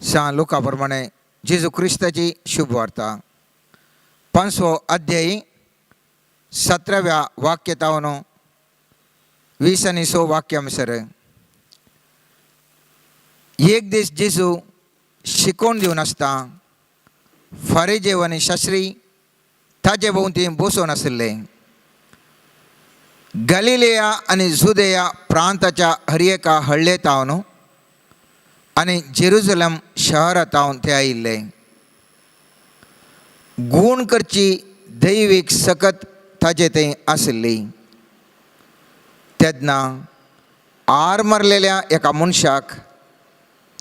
सान लुका प्रमाणे जेजू क्रिस्ताची शुभवार्ता, पांचवो अध्यायी, 17व्या वाक्य तावन 20 आनी स वाक्य सर. एक दीस जेजू शिकोवन दिवन आसता फारीजेव आनी शास्त्री ताजे भोंवती बसून आशिल्ले. गलिलेया आनी जुदेया प्रांताच्या हर एका हळ्ळे तावन आनी जेरुजलम शहरा तावन ते आयिल्ले. गूण करची दैवीक सकत ताजे थंय आशिल्ली. तेन्ना आर मारलेल्या एका मनशाक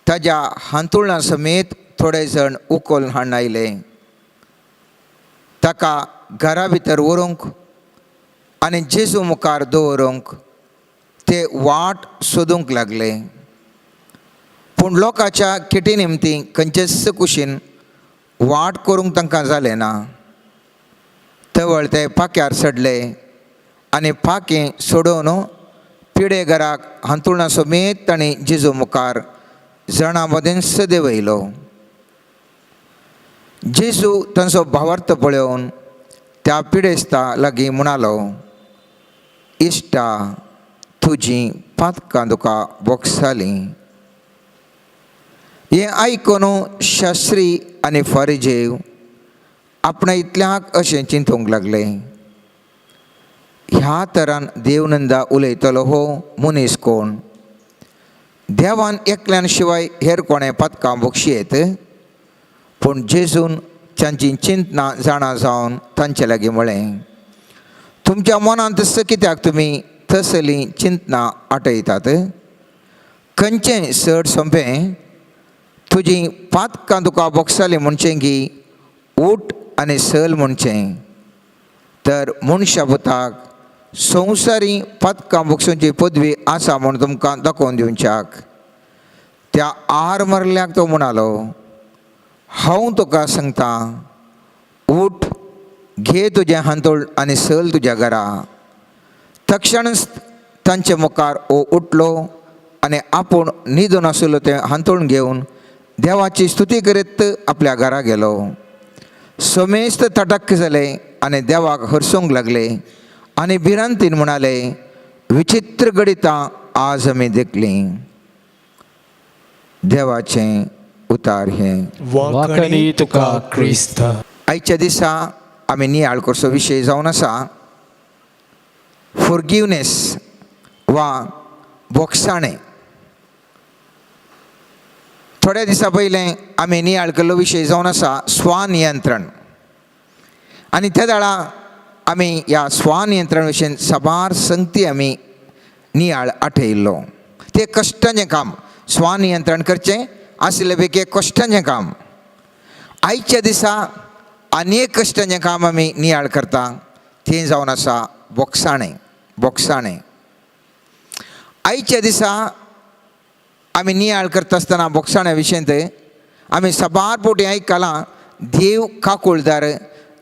ताज्या हांतुळणा समेत थोडे जण उखलून हाडून आयले. ताका घरा भितर व्हरूंक आनी जेजू मुखार दवरूंक ते वाट सोदूंक लागले, पूण लोकांच्या किटी निमती खंयचेच कुशीन वाट करूंक तांकां जालें ना. तवळ ते पाक्यार चडले आनी पाखें सोडोवन पिडे घराक हांतुळणा समेत तांणी जेजू मुखार जणां मदेंच देंवयलो. जेजू तांचो भावार्थ पळोवन त्या पिडेस्ता लागीं म्हणालो, "इश्टा, तुजी पातकां तुका बोगसालीं." हें आयकून शास्त्री आनी फारिजेव आपणा इतल्याक अशें चिंतूंक लागले, "ह्या तरान देवनंदा उलयतलो हो मनीस कोण? देवान एकल्यान शिवाय हेर कोणें पातकां बक्षी येत?" पूण जेजून तांची चिंतना जाणा जावन तांचे लागीं म्हळें, "तुमच्या मनांत कित्याक तुमी तसलीं चिंतना आटयतात? खंयचें चड सोंपें, तुजी पातकां तुका बोगसाली म्हणचें की उठ आनी सल म्हणचें? तर मनशा पुताक संवसारी पातकां बोगसुची पदवी आसा म्हूण तुमकां दाखोवन दिवच्याक," त्या आर मारल्याक तो म्हणालो, "हांव तुका सांगता, उठ, घे तुजें हांतूळ आनी सल तुज्या घरा." तक्षणच तांचे मुखार हो उठलो आनी आपूण न्हिदून आशिल्लो तें हांतूण घेवन देवाची स्तुती करीत आपल्या घरा गेलो. समेस्त तटक जाले आनी देवाक हरसूंक लागले आनी भिरांतीन म्हणाले, "विचित्र घडितां आज आमी देखलीं." देवाचें उतार हें. वाखणी तुका क्रिस्त. आयच्या दिसा आमी नियाळ करचो विशय जावन आसा फॉरगिवनेस वा बोगसाणें. थोड्या दिसां पयलें आमी नियाळ केल्लो विशय जावन आसा स्वनियंत्रण आनी त्या वेळा आमी ह्या स्वनियंत्रण विशयन साबार संगती आमी नियाळ आठयल्लो. तें कश्टाचें काम, स्वनियंत्रण करचें आशिल्लें पैकी कश्टाचें काम. आयच्या दिसा आनी एक कश्टाचें काम आमी नियाळ करता, तें जावन आसा बोगसाणें. बोगसाणें. आयच्या दिसा आमी नियाळ करता आसतना बोगसाण्या विशयंत आमी साबार फावटी आयकलां, देव काकुळदार,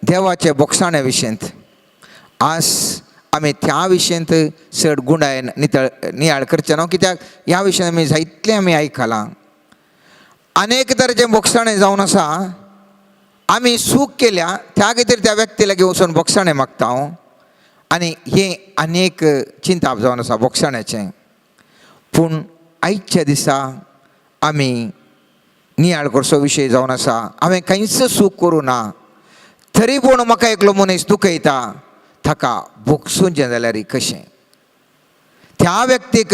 देवाचे बोगसाण्या विशयंत. आज आमी त्या विशयंत चड गुंडायन नितळ नियाळ करचें न्हू, कित्याक ह्या विशयान आमी जायतलें आमी आयकलां. अनेक तरेचें बोगसाणें जावन आसा. आमी चूक केल्या त्या खातीर त्या व्यक्ती लागीं वचून बोगसाणें मागता हांव आनी हें अनेक चिंताप जावन आसा बोगसाण्याचें. पूण आयच्या दिसा आमी नियाळ करचो विशय जावन आसा, हांवें कांयच चूक करूं ना, तरी पूण म्हाका एकलो मनीस दुखयता, ताका भोगसुचें जाल्यार कशें? त्या व्यक्तीक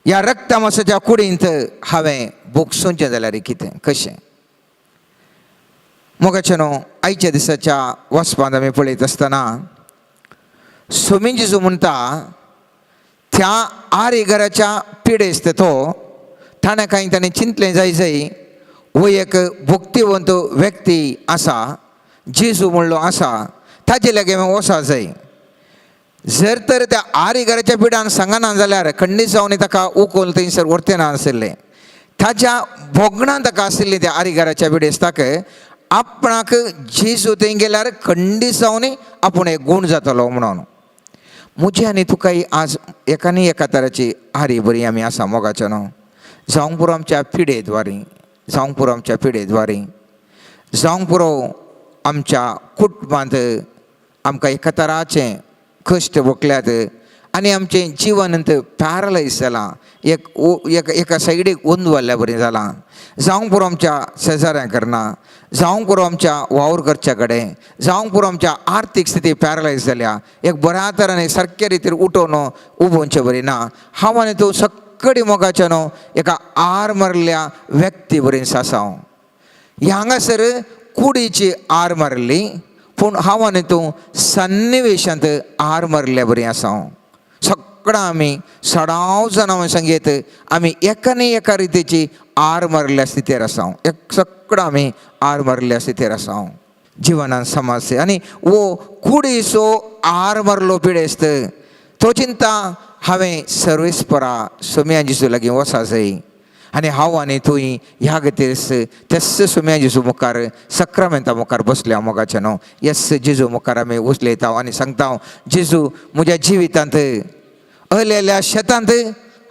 ह्या रक्तमासाच्या कुडींत हांवें भोगसुचें जाल्यार कितें, कशें? मोगाचे न्हू, आयच्या दिसाच्या वचपांत आमी पळयत आसतना सोमी जेजू म्हणटा, त्या आरी घराच्या पिडेस्त तो ताणें कांय ताणें चिंतलें जाय जाय, हो एक भक्तिवंत व्यक्ती आसा, जेजू म्हणलो आसा, ताजे लागीं हांवें वचा जाय. जर तर त्या आरी घराच्या पिडान सांगना जाल्यार खंडीत जावन ताका उखल थंयसर व्हरते ना आशिल्लें. ताच्या भोगणां ताका आशिल्लीं त्या आरी घराच्या पिडेस्ताक, आपणाक जेजू थंय गेल्यार खंडीत जावन आपूण एक गूण जातलो म्हणून. म्हजी आनी तुकाय आज एका न्ही एका तराची आरी बरी आमी आसा मोगाचो न्हू, जावंक पुरो आमच्या पिडे द्वारी. जावंक पुरो आमच्या पिडेद्वारी, जावंक पुरो आमच्या कुटुंबांत आमकां एका तराचें कश्ट भोगल्यात आनी आमचें जिवनांत पॅरलायज जालां, एक एका सायडीक ओंद बरी जालां. जावंक पुरो आमच्या शेजाऱ्यां करना, जावंक पुरो आमच्या वावर करच्या कडेन, जावंक पुरो आमच्या आर्थीक स्थिती पॅरलायज जाल्या, एक बऱ्या तरान सारक्या रितीर उठोवन उबोवचे बरी ना. हांव आनी तूं सक्कडी मोगाच्या न्हू एका आर मारिल्ल्या व्यक्ती बरी आसा. ह्या हांगासर कुडीची आर मारिल्ली, पूण हांव आनी तूं सन्निवेशांत आर मारिल्ल्या बरी आसा. सगळां आमी सडाव जाणां सांगीत आमी एका न्ही एका रितीची आर मारिल्ल्या स्थितीर आसा. एक सगळां आमी आर मारिल्ल्या स्थितीर आसा जिवनान समस्या. आनी वो कुडीचो आर मारलो पिडेस्त तो चिंता हांवें सर्वेस्परा सोम्या जेजू लागीं वचा जाय. आनी हांव आनी तूं ह्या खातीर तेस सोम्या जेजू मुखार सक्रामेंता मुखार बसल्या मोगाच्या न्हू. येस जेजू मुखार आमी उलयता आनी सांगता, जेजू म्हज्या जिवितांत अहलेल्या शेतांत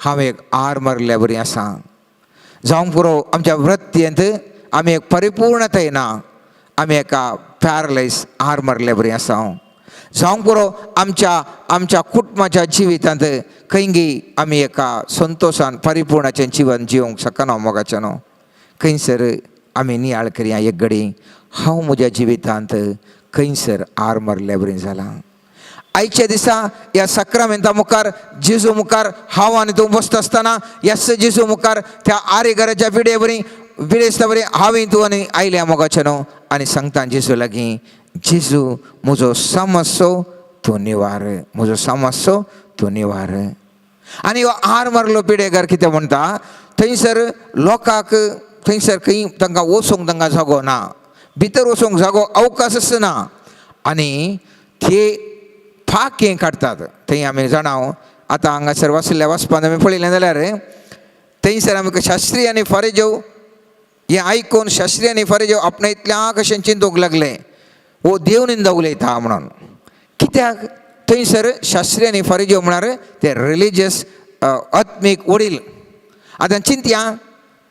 हांव एक आर मारिल्ल्या बरी आसा. जावंक पुरो आमच्या वृत्तींत आमी एक परिपूर्णताय ना, आमी एका पॅरलायज आर मारिल्ल्या बरी आसा. जावंक पुरो आमच्या आमच्या कुटुंबाच्या जिवितांत खंयगी आमी एका संतोशान परिपूर्णाचें जिवन जिवंक शकना मोगाचें न्हू. खंयसर आमी नियाळ करया एक घडी, हांव म्हज्या जिवितांत खंयसर आर मारिल्ल्या बरी जालां. आयच्या दिसा ह्या सक्रामेंता मुखार जेजू मुखार हांव आनी तूं बसता आसतना येस जेजू मुखार त्या आरेघराच्या पिडे बरी पिडेस्ता बरी हांवें तूं आनी आयल्या मोगाचें न्हू आनी सांगता जेजू लागीं, जेजू म्हजो समस्सो तूं निवार, म्हजो समस्सो तूं निवार. आनी हो आर मारलो पिडेकार कितें म्हणटा, थंयसर लोकांक थंयसर खंय तांकां वचूंक तांकां जागो ना, भितर वचूंक जागो अवकाशच ना. आनी ते फाकें काडटात. थंय आमी जाणा आतां हांगासर वसल्या वचपान आमी पळयलें जाल्यार थंयसर आमकां शास्त्री आनी फारेजेव हें आयकून शास्त्री आनी फारेजेव आपणायतल्या कशें चिंतूंक लागले, हो देव निंदा उलयता म्हणून. कित्याक थंयसर शास्त्री आनी फारेजेव म्हळ्यार ते रिलिजियस आत्मीक वडील. आतां चिंतया,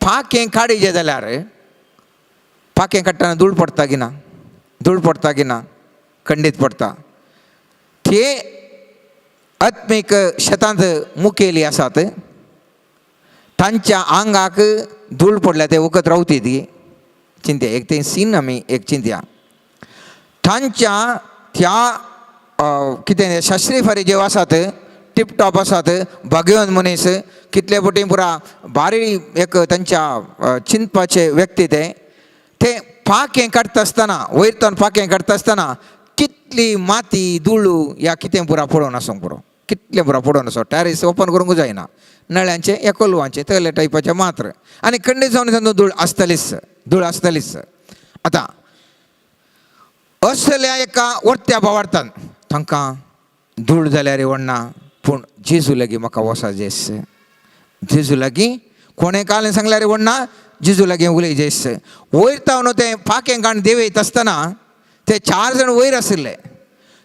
फाकें काडीचें जाल्यार फाकें काडटना धूळ पडटा की ना, धूळ पडटा की ना, खंडीत पडटा. ते आत्मीक शेतांत मुखेली आसात, तांच्या आंगाक धूळ पडल्या ते वखद रावती ती चिंत्या. एक तें सीन आमी एक चिंत्या, तांच्या त्या कितें शास्त्री फारी जे आसात, टिपटॉप आसात, भाग्यवंत मनीस, कितले फावटी पुरा बारी एक तांच्या चिंतपाचे व्यक्ती ते ते पाखें काडटा आसतना वयर पाखें काडटा आसतना कितली माती धुळू या कितें पुरा पडोवन आसूंक पुरो, कितलें पुरा पडोवन आसूं. टॅरिस ओपन करूंक जायना, नळ्यांचें या कोलवांचें तसले टायपाचें मात्र. आनी खंडीत जावन तातूंत धूळ आसतलीच, धूळ आसतलीच. आतां असल्या एका वरत्या भावार्थान तांकां धूळ जाल्यार व्हडना, पूण जेजू लागीं म्हाका वसा जेस, जेजू लागीं कोणें कालें सांगल्यार व्हडना, जेजू लागीं उलय जेस. वयर तावन तें पाखें काण देंवयत आसतना ते चार जाण वयर आशिल्ले.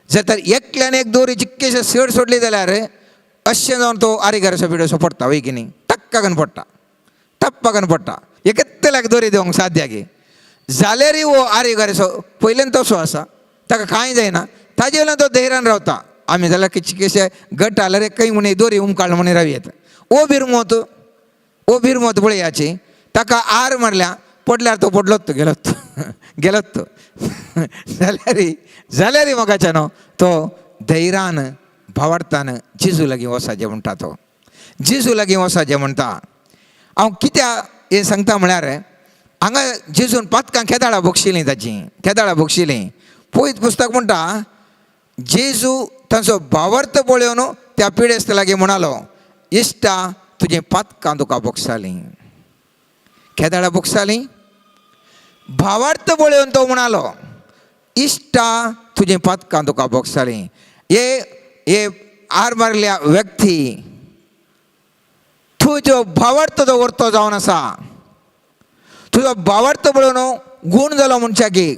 जर तर एकल्यान एक दोरी चिक्केशे सड सोडली जाल्यार अशें जावन तो आरिगाराचो पिडोसो पडटा वय की न्ही, टक्काकन पडटा, टप्पाकन पडटा. एकल्याक दोरी देवंक साध्य गे जाल्यारय हो आरिगाराचो पयल्यान तसो आसा, ताका कांय जायना, ताजे वयल्यान तो धैर्यान रावता. आमी जाल्यार कितकेशे गट जाल्यार खंय म्हण दोरी उमकाळ म्हण रावयेत. ओ बिरमोत, ओ बिरमोत पळयाची, ताका आर मारल्या, पडल्यार तो पडलोच, तो गेलोच, गेलोच तो. जाल्यार जाल्यार मोगाच्या न्हू तो धैर्यान भावार्थान जेजू लागीं वचाचें म्हणटा, तो जेजू लागीं वचाचें म्हणटा. हांव कित्याक हें सांगता म्हळ्यार हांगा जेजून पातकां केदाळां बक्षिलीं, ताचीं केदाळां बक्षिलीं. पयत पुस्तक म्हणटा, जेजू तांचो भावार्थ पळोवन त्या पिडेस्त लागीं म्हणालो, इश्टा तुजें पातकां तुका बक्षालीं. केदाळां बक्षालीं? भावार्थ पळोवन तो म्हणालो, इश्टा तुजें पातकां तुका बक्षालीं. हे हे आर मारल्या व्यक्ती, तुजो भावार्थ तो वर्तो जावन आसा, तुजो भावार्थ पळोवन गूण जालो मनशाकी,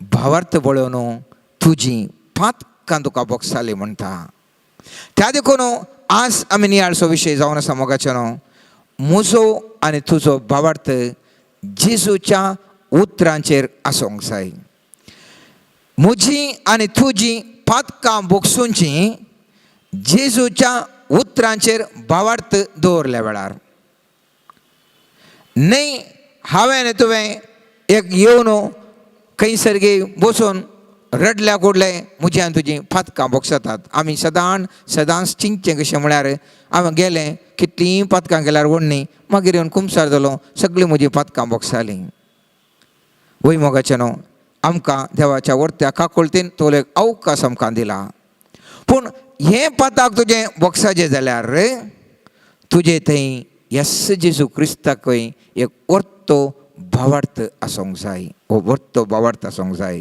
भावार्थ पळोवन तुजी पातकां तुका बक्षाली म्हणटा. त्या देखून आज आमी नियाळचो विशय जावन आसा मोगाचें न्हू, म्हजो आनी तुजो भावार्थ जेजूच्या उतरांचेर आसूंक जाय. म्हजी आनी तुजी पातकां भोगसूंची जेजूच्या उतरांचेर भावार्थ दवरल्या वेळार न्हय. हांवें तुवें एक येवन खंयसर गे बसून रडल्या कुडले म्हजी आनी तुजी पातकां भोगसतात. आमी सदांच सदांच चिंतचें कशें म्हळ्यार हांवें गेलें कितलीं पातकां केल्यार व्हडली, मागीर येवन कुमसार जालो, सगळीं म्हजीं पातकां भोगसालीं. वय मोगाचें न्हू, आमकां देवाच्या वर्त्या काकुळतीन तो एक अवकाश आमकां दिला. पूण हें पाताक तुजें भोगसाचें जाल्यार तुजें थंय येस जेजू क्रिस्ताकय एक वर्तो भावार्थ आसूंक जाय. हो वर्तो भावार्थ आसूंक जाय.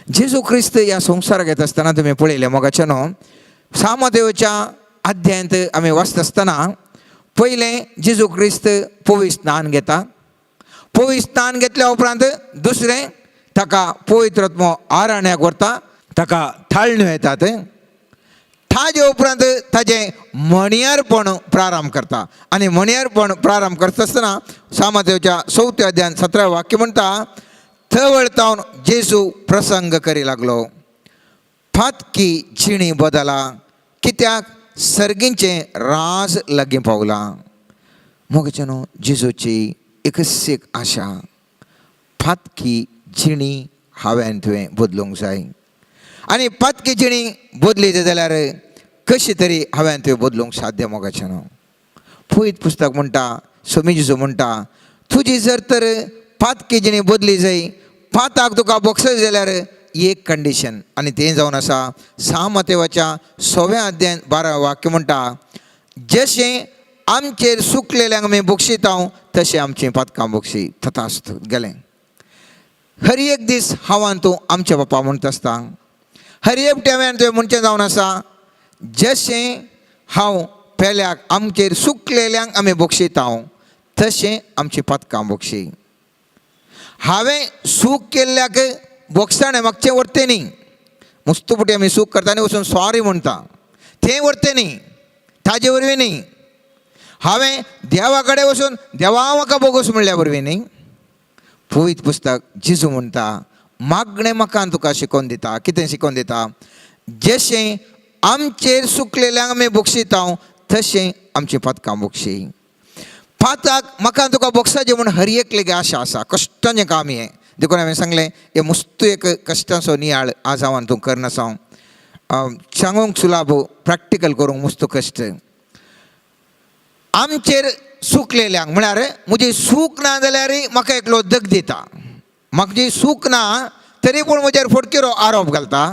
जेजू क्रिस्त ह्या संवसाराक येता आसतना तुमी पळयलें मोगाचें न्हू, सामदेवच्या अध्यायांत आमी वाचता आसतना पयलें जेजू क्रिस्त पवित्र स्नान घेता. पवित्र स्नान घेतल्या उपरांत दुसरें ताका पवित्र आत्मो आरण्याक व्हरता, ताका थाळण्यो येतात. ताजे उपरांत ताजें म्हणयारपण प्रारंभ करता आनी म्हणयारपण प्रारंभ करता आसतना सामदेवच्या चवथ्या अध्यायान 17 वाक्य म्हणटा, थवळतावन जेजू प्रसंग करी लागलो, फातकी जिणी बदला कित्याक सर्गींचें राज लागीं पावलां. मोगाचें न्हू, जेजूची एकच एक आशा, फातकी जिणी हांवें तुवें बदलूंक जाय. आनी पातकी जिणी बदली जाल्यार कशी तरी हांवें तुवें बदलूंक साध्य. मोगाचें न्हू, पयत पुस्तक म्हणटा, स्वामी जेजू म्हणटा, तुजी जर तर पातकी जिणी बदली जाय, पाताक तुका बोगसत जाल्यार एक कंडिशन, आनी तें जावन आसा सामतेवाच्या 6व्या अध्यायान 12 वाक्य म्हणटा, जशें आमचेर सुकलेल्यांक आमी बक्षिता तशें आमचें पातकां बक्षी. तथास्तु गेलें. हर एक दीस हांव आनी तूं आमच्या बापा म्हणटा आसता, हर एक टायमान तुवें म्हणचें जावन आसा, जशें हांव पेल्याक आमचेर सुकलेल्यांक आमी बक्षिता तशें आमचीं पातकां बक्षी. हांवें सूक केल्ल्याक बोगसाणें मागचें व्हरतें न्ही. मुस्तू पुटी आमी सूक करता आनी वचून सॉरी म्हणटा, तें व्हरतें न्ही, ताजे वरवीं न्ही. हांवें देवा कडेन वचून देवा म्हाका बोगोस म्हणल्या वरवीं न्ही. पवित्र पुस्तक जेजू म्हणटा, मागणें म्हाका तुका शिकोवन दिता. कितें शिकोवन दिता? जशें आमचेर सुकलेल्यांक आमी बक्षिता तशें आमचीं पातकां बक्षी. पाताक म्हाका तुका बोगसाचें म्हूण हर एकलेगे आशा आसा. कश्टांचें काम हें. देखून हांवें सांगलें, हें मुस्तू एक कश्टांचो नियाळ आज हांव आनी तूं करनासा. हांव सांगूंक सुलाभ, प्रॅक्टिकल करूंक मुस्तू कश्ट. आमचेर सुकलेल्यांक म्हळ्यार म्हजी सूख ना जाल्यार म्हाका एकलो दग दिता, म्हाका सूख ना तरी पूण म्हजेर फटकिरो आरोप घालता,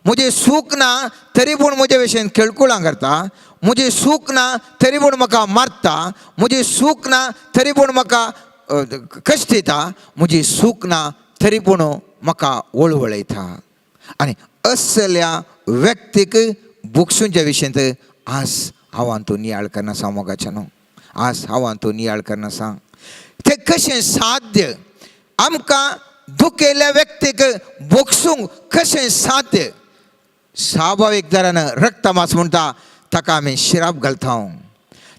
म्हजें सूख ना तरी पूण म्हजे विशयन खेळकुळां करता, म्हजें सूख ना तरी पूण म्हाका मारता, म्हजें सूख ना तरी पूण म्हाका कश्ट दिता, म्हजी सूख ना तरी पूण म्हाका वळवळयता. आनी असल्या व्यक्तीक बोगसूंच्या विशयंत आज हांव आनी तूं नियाळ करना मोगाचें न्हू. आज हांव आनी तूं नियाळ करना. तें कशें साध्य? आमकां दुखेल्ल्या व्यक्तीक बोगसूंक कशें साध्य? स्वाभावीक दरान रक्तमास म्हणटा ताका आमी शिराप घालता,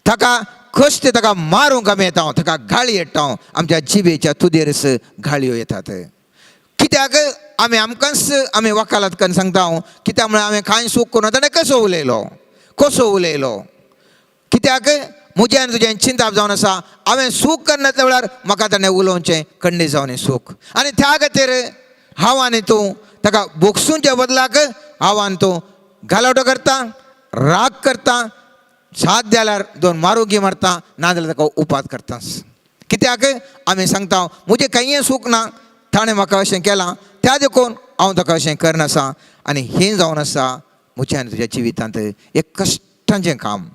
ताका कश्ट, ताका मारूंक आमी येता, ताका गाळी येता, आमच्या जिबेच्या तुदेरच गाळयो येतात. कित्याक आमी आमकांच आमी वकालत करून सांगता, कित्याक म्हळ्यार हांवें कांय चूक करूं ताणें कसो उलयलो, कसो उलयलो. कित्याक म्हजें आनी तुजें चिंताप जावन आसा, हांवें सूख करनासल्या वेळार म्हाका ताणें उलोवचें खंडीत जावन सूख. आनी त्या खातीर हांव आनी तूं ताका बोगसूंच्या बदलाक हांव आनी तूं घालावटो करता, राग करता, साथ जाल्यार दोन मारुगी मारता, नाजाल्यार ताका उपाद करता. कित्याक आमी सांगता म्हजें कांय सूख ना, ताणें म्हाका अशें केलां, त्या देखून हांव ताका अशें करनासा. आनी हें जावन आसा म्हज्या आनी तुज्या जिवितांत एक कश्टांचें काम.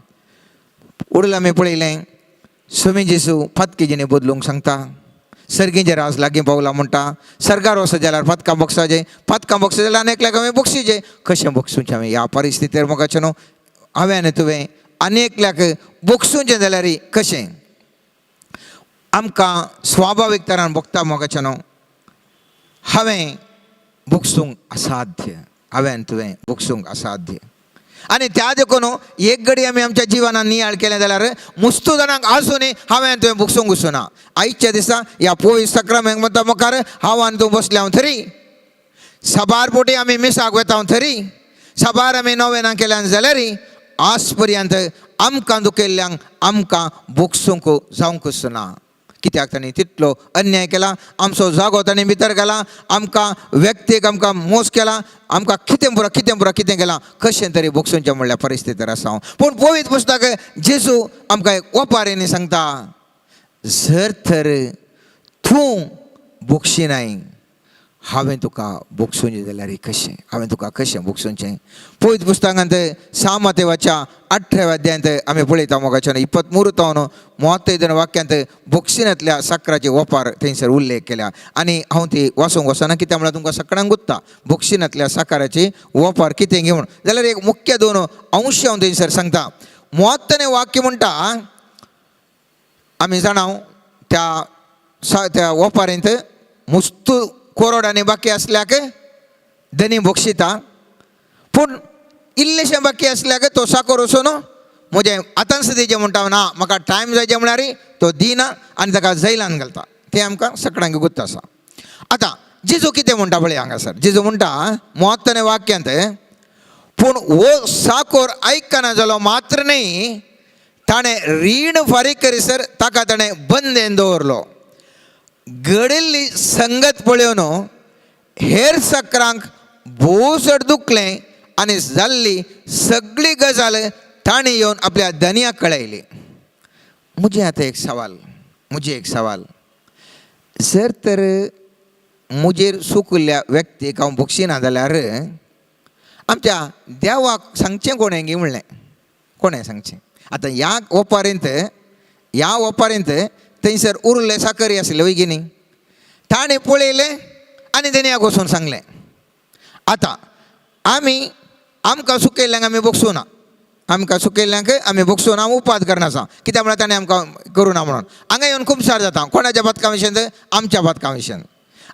उडला आमी पळयलें, स्वामी जेजू फातकी जिणे बदलूंक सांगता, सर्गींचे राज लागीं पावला म्हणटा, सर्गार वचत जाल्यार फातकां बोगसाचें, फातकां बोगसा जाल्यार आनी एकल्याक हांवें बक्षीचें. कशें बक्षुचें हांवें ह्या परिस्थितीर म्हाका न्हू? हांवें आनी तुवें आनी एकल्याक बक्षुचें जाल्यार कशें? आमकां स्वाभावीक तरान भोगता म्हाका न्हू, हांवें बक्षूंक असाध्य, हांवें तुवें बक्षूंक असाध्य. आनी त्या देखून एक घडी आमी आमच्या जिवनान नियाळ केलें जाल्यार मुस्तू जाणांक आसूनय हांवें तुवें भोगसूंक वचूना. आयच्या दिसा ह्या पोयस सक्रामेंता मुखार हांव आनी तूं बसले हांव थरी, साबार पोटी आमी मिसाक वता हांव थरी, साबार आमी नोवेनां केल्यान जाल्यार आज पर्यंत आमकां दुखयल्ल्यांक आमकां भोगसूंक जावंकच ना. कित्याक तांणी तितलो अन्याय केला, आमचो जागो तांणी भितर घाला, आमकां व्यक्तीक आमकां मोस केला, आमकां कितें पुरो कितें पुरो कितें केलां, कशें तरी भोगसूंचें म्हणल्यार परिस्थितीर आसा हांव. पूण पवित्र पुस्तक जेजू आमकां एक ओपारींनी सांगता, जर तर तूं भोगशिनाय हांवें तुका भोगसूंचें जाल्यार कशें, हांवें तुका कशें भोगसूंचें. पवित्र पुस्तकांत सामतेवाच्या 18व्या अध्यायांत आमी पळयता मोगाच्यान 23 तावन 35 वाक्यांत भोगशिनांतल्या साकराचे ओपार थंयसर उल्लेख केल्या. आनी हांव ती वाचूंक वचना कित्याक म्हळ्यार तुमकां सगळ्यांक गुत्ता भोगशिनांतल्या साकाराची ओपार कितें घेवन जाल्यार एक मुख्य 2 अंश हांव थंयसर सांगता. 30 वाक्य म्हणटा, आमी जाणा त्या त्या ओपारींत मुस्तू कोरोडांनी बाकी आसल्याक धनी भोगशिता, पूण इल्लेशें बाकी आसल्याक तो साकोर वचून म्हजें आतांच दिजें म्हणटा ना म्हाका टायम जाय जें म्हळ्यार तो दिना आनी ताका जैलान घालता. तें आमकां सगळ्यांक गुत्त आसा. आतां जेजू कितें म्हणटा पळय हांगासर, जेजू म्हणटा 30 वाक्यांत, पूण हो साकोर आयकना जालो मात्र न्ही, ताणें रीण फारीक करीसर ताका ताणें बंदेन दवरलो. घडिल्ली संगत पळोवन हेर सक्रांक भोव चड दुखलें आनी जाल्ली सगळी गजाल ताणें येवन आपल्या धनयाक कळयली. म्हजें आतां एक सवाल, म्हजें एक सवाल, जर तर म्हजेर चुकिल्ल्या व्यक्तीक हांव भोगशिना जाल्यार आमच्या देवाक सांगचें कोणें गी म्हणलें, कोणें सांगचें. आतां ह्या ओपारींत, ह्या ओपारींत थंयसर उरले साकरी आसले वय की न्ही, ताणें पळयलें आनी धनयाक वचून सांगलें. आतां आमी आमकां सुकयल्ल्यांक आमी भोगसूना, आमकां सुकयल्ल्यांक आमी भोगसूना, उपाद करना कित्याक म्हळ्यार ताणें आमकां करूं ना म्हणून. हांगा येवन खुबसार जाता कोणाच्या पातकां विशयन, आमच्या पातकां विशयन.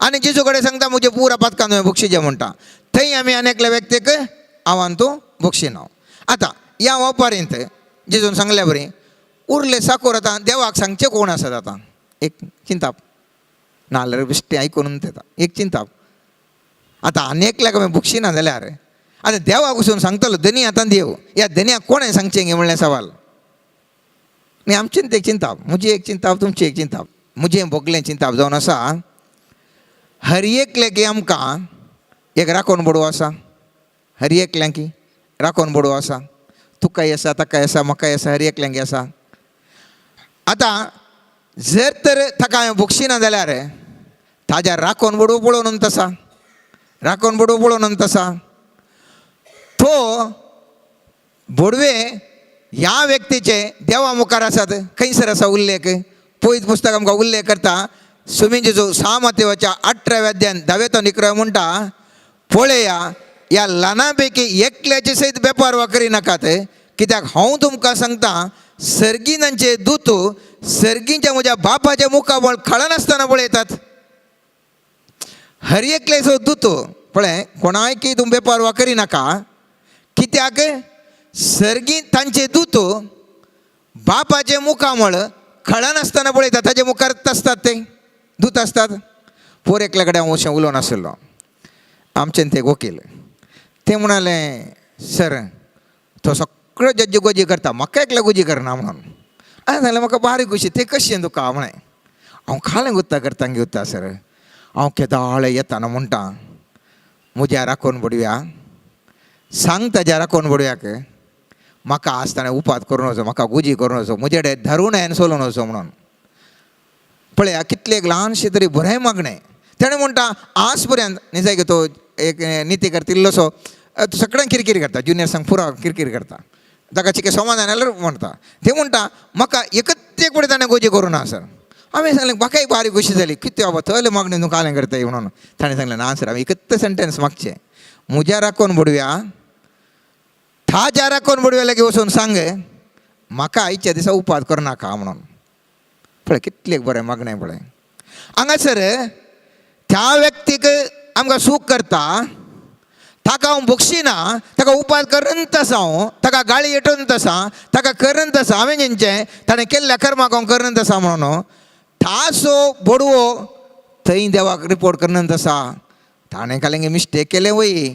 आनी जेजू कडेन सांगता म्हजे पुरा पातकां तुवें भोगशीचे म्हणटा, थंय आमी आनी एकल्या व्यक्तीक हांव तूं भोगशिना. आतां ह्या ओपारींत जेजून सांगल्या बरी उरले साकोर आतां देवाक सांगचें कोण आसात. आतां एक चिंताप नाल्यार बेश्टें आयकून येता एक चिंताप. आतां आनी एकल्याक आमी भोगशिना जाल्यार आतां देवाक वचून सांगतलो धनी आतां देव, ह्या धनयाक कोणें सांगचें गे म्हणलें सवाल. न्ही आमचें एक चिंताप, म्हजी एक चिंताप, तुमचें एक चिंताप, म्हजें भोगलें चिंताप जावन आसा. हर एकल्याक आमकां एक राखण बडो आसा, हर एकल्यांकी राखण बडो आसा, तुकाय आसा, ताकाय आसा, म्हाकाय आसा, हर एकल्यांकी आसा. आतां जर तर ताका हांवें भोगशिना जाल्यार ताज्या राखण बडो पळोवन तसा, राखण बडो पळोवन तसा तो बोडवे ह्या व्यक्तीचे देवा मुखार आसात. खंयसर आसा उल्लेख, पयत पुस्तक आमकां उल्लेख करता सुमींचो सामतेवाच्या 18व्या अध्यायान 10व्या 11व्या म्हणटा, पळया ह्या ल्हाना पैकी एकल्याचे सयत वेपार वा करिनाकात, कित्याक हांव तुमकां सांगता सर्गिनांचे दूत सर्गींच्या म्हज्या बापाच्या मुखाबळ खळनासतना पळयतात. हर एकल्याचो दूत पळय कोणायकी तूं वेपार वा करिनाका, कित्याक सर्गी तांचे दूत बापाचे मुखामळ खळनासतना पळयतात, ताजे मुखार आसतात ते दूत आसतात. पोर एकल्या कडेन हांव अशें उलोवन आशिल्लो, आमचें ते वकील, ते म्हणाले सर तो सगळो जज्जी गोजी करता, म्हाका एकल्या गोजी करना म्हणून. हांवें सांगलें म्हाका बारीक खुशी ते कशें तुका म्हळें, हांव खालें गुत्ता करता गुत्ता सर, हांव केदाळे येताना म्हणटा म्हज्या राखोवन पडुया, सांग ताज्या राखोवन पडुयाक म्हाका आज ताणें उपाद करून वचो, म्हाका गुजी करून वचो, म्हजे कडेन धरून हांवें सोलून वचो म्हणून. पळया कितलें एक ल्हानशें तरी बरें मागणें तेणें म्हणटा आज पर्यंत न्ही जाय तो एक निती करता इल्लोसो सगळ्यांक किरकिर करता, ज्युनियर्सांक पुरो किरकिर करता, ताका चिके समाधान जाल्यार म्हणटा ते म्हणटा म्हाका एकच एक फुडें ताणें गोजी करूं ना सर. हांवें सांगलें म्हाकाय बारीक खोशी जाली, कितें बाबा थंय मागणें तूं कालें करताय म्हणून. ताणें सांगलें ना सर हांवें एकच सेंटेन्स मागचें, म्हज्या राखोवन पडुया ताज्या राखोवन पडुया लागीं वचून सांग म्हाका आयच्या दिसा उपाद करनाका म्हणून. पळय कितलें बरें मागणें पळय हांगासर त्या व्यक्तीक आमकां सूख करता, ताका हांव बक्षिना, ताका उपास करंत आसा, हांव ताका गाळी येटोवंत आसा, ताका करंत आसा. हांवें जेंचें ताणें केल्ल्या कर्माक हांव करंत आसा म्हणून तासो बोडवो थंय देवाक रिपोर्ट करनंत आसा. ताणें कालेंगे मिस्टेक केलें वय,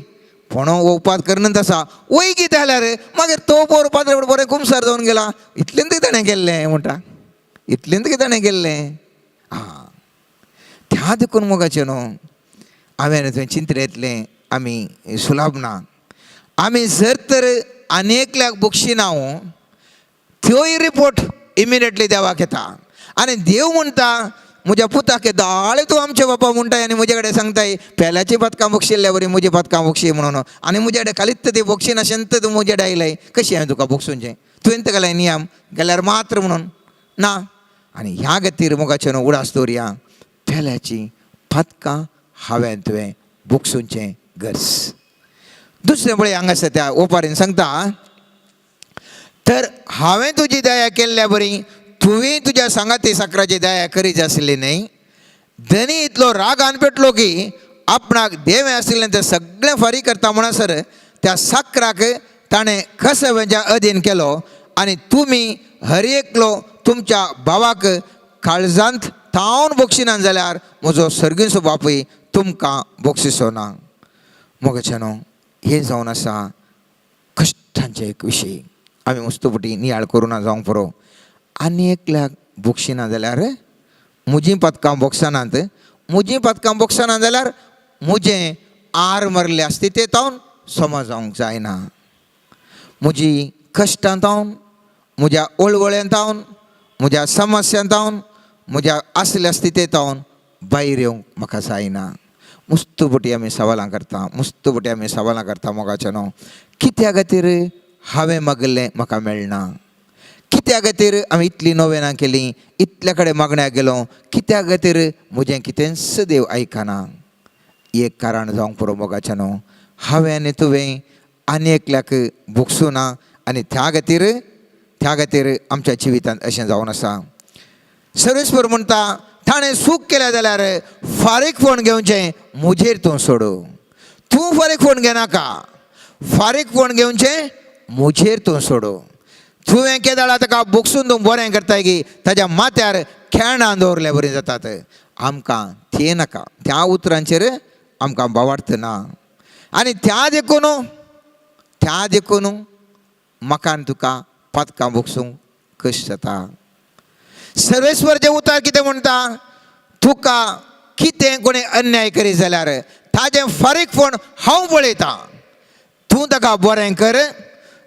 पूण हो उपास करनंत आसा वय. कितें जाल्यार मागीर तो पोर पाद्रे बरें कुमसार जावन गेला. इतलें कितें ताणें केल्लें म्हणटा, इतलें कितें ताणें केल्लें. आं, त्या देखून मोगाचें न्हू हांवें थंय चिंतलें आमी सुलाभ ना. आमी जर तर आनी एकल्याक बक्षिना त्योय रिपोर्ट इमिडिएटली देवाक येता. आनी देव म्हणटा म्हज्या पुताक दाळे तूं आमचे बापा म्हणटाय आनी म्हजे कडेन सांगताय पेल्याची पदकां बक्षिल्ल्या वरी म्हजी पदकां बक्षी म्हणून, आनी म्हजे कडेन खालीच ती बक्षिना शेंत तूं म्हजे कडेन आयलाय, कशी हांवें तुका बक्षुंचें? तुवें केलाय नियम गेल्यार मात्र म्हणून ना. आनी ह्या खातीर मोगाचें न्हू उडास दवरया, पेल्याची पदकां हांवें तुवें बक्षुंचें गरज. दुसरें पळय हांगासर त्या ओपारीन सांगता, तर हांवें तुजी दया केल्ल्या बरी तुवें तुज्या सांगाती साकराची दया करीत आसली न्हय. धनी इतलो रागान पेटलो की आपणाक देवें आशिल्लें तें सगळें फारीक करता म्हणसर त्या साकराक ताणें कसव्याच्या अधीन केलो. आनी तुमी हर एकलो तुमच्या भावाक काळजांत तावन बक्षिना जाल्यार म्हजो सर्गीचो बापूय तुमकां बक्षिसो ना. मोगाचें न्हू हें जावन आसा कश्टांचें एक विशय. आमी मुस्तुपटी नियाळ करुना जावंक पुरो. आनी एकल्याक बक्षिना जाल्यार म्हजीं पदकां बक्षनात, म्हजीं पदकां बक्षना जाल्यार म्हजें आर मरले आसती ते तावन समज जावंक जायना. म्हजी कश्टां तावन, म्हज्या वळवळ्यां तावन, म्हज्या समस्यां तावन, म्हज्या आसल्या स्थिती तावन भायर येवंक म्हाका जायना. मुस्तुपटी आमी सवालां करता, मुस्तुपटी आमी सवालां करता मोगाचें न्हू. कित्या खातीर हांवें मागिल्लें म्हाका मेळना? कित्या खातीर हांवें इतलीं नोवेनां केलीं, इतल्या कडेन मागण्याक गेलो, कित्या खातीर म्हजें कितेंच देव आयकना? एक कारण जावंक पुरो मोगाचें न्हू, हांवें आनी तुवें आनी एकल्याक भोगसूं ना आनी त्या खातीर, त्या खातीर आमच्या जिवितांत अशें जावन आसा. सर्वेस्पर म्हणटा ताणें सूख केल्या जाल्यार फारीकपण घेवचें म्हजेर तूं सोडू. तूं फारीकपण घेनाका, फारीकपण घेवचें म्हजेर तूं सोडू. तुवें केदाळा ताका बोगसून तूं बरें करताय की ताज्या माथ्यार खेळणां दवरल्या बरीं जातात. आमकां तें नाका, त्या उतरांचेर आमकां बावार्थ ना. आनी त्या देखून, त्या देखून म्हाका आनी तुका पातकां बोगसूंक कश्ट जाता. सर्वेस्वरचें उतर कितें म्हणटा, तुका कितें कोणें अन्याय करीत जाल्यार ताजें फारीकपण हांव पळयतां. तूं ताका बरें कर,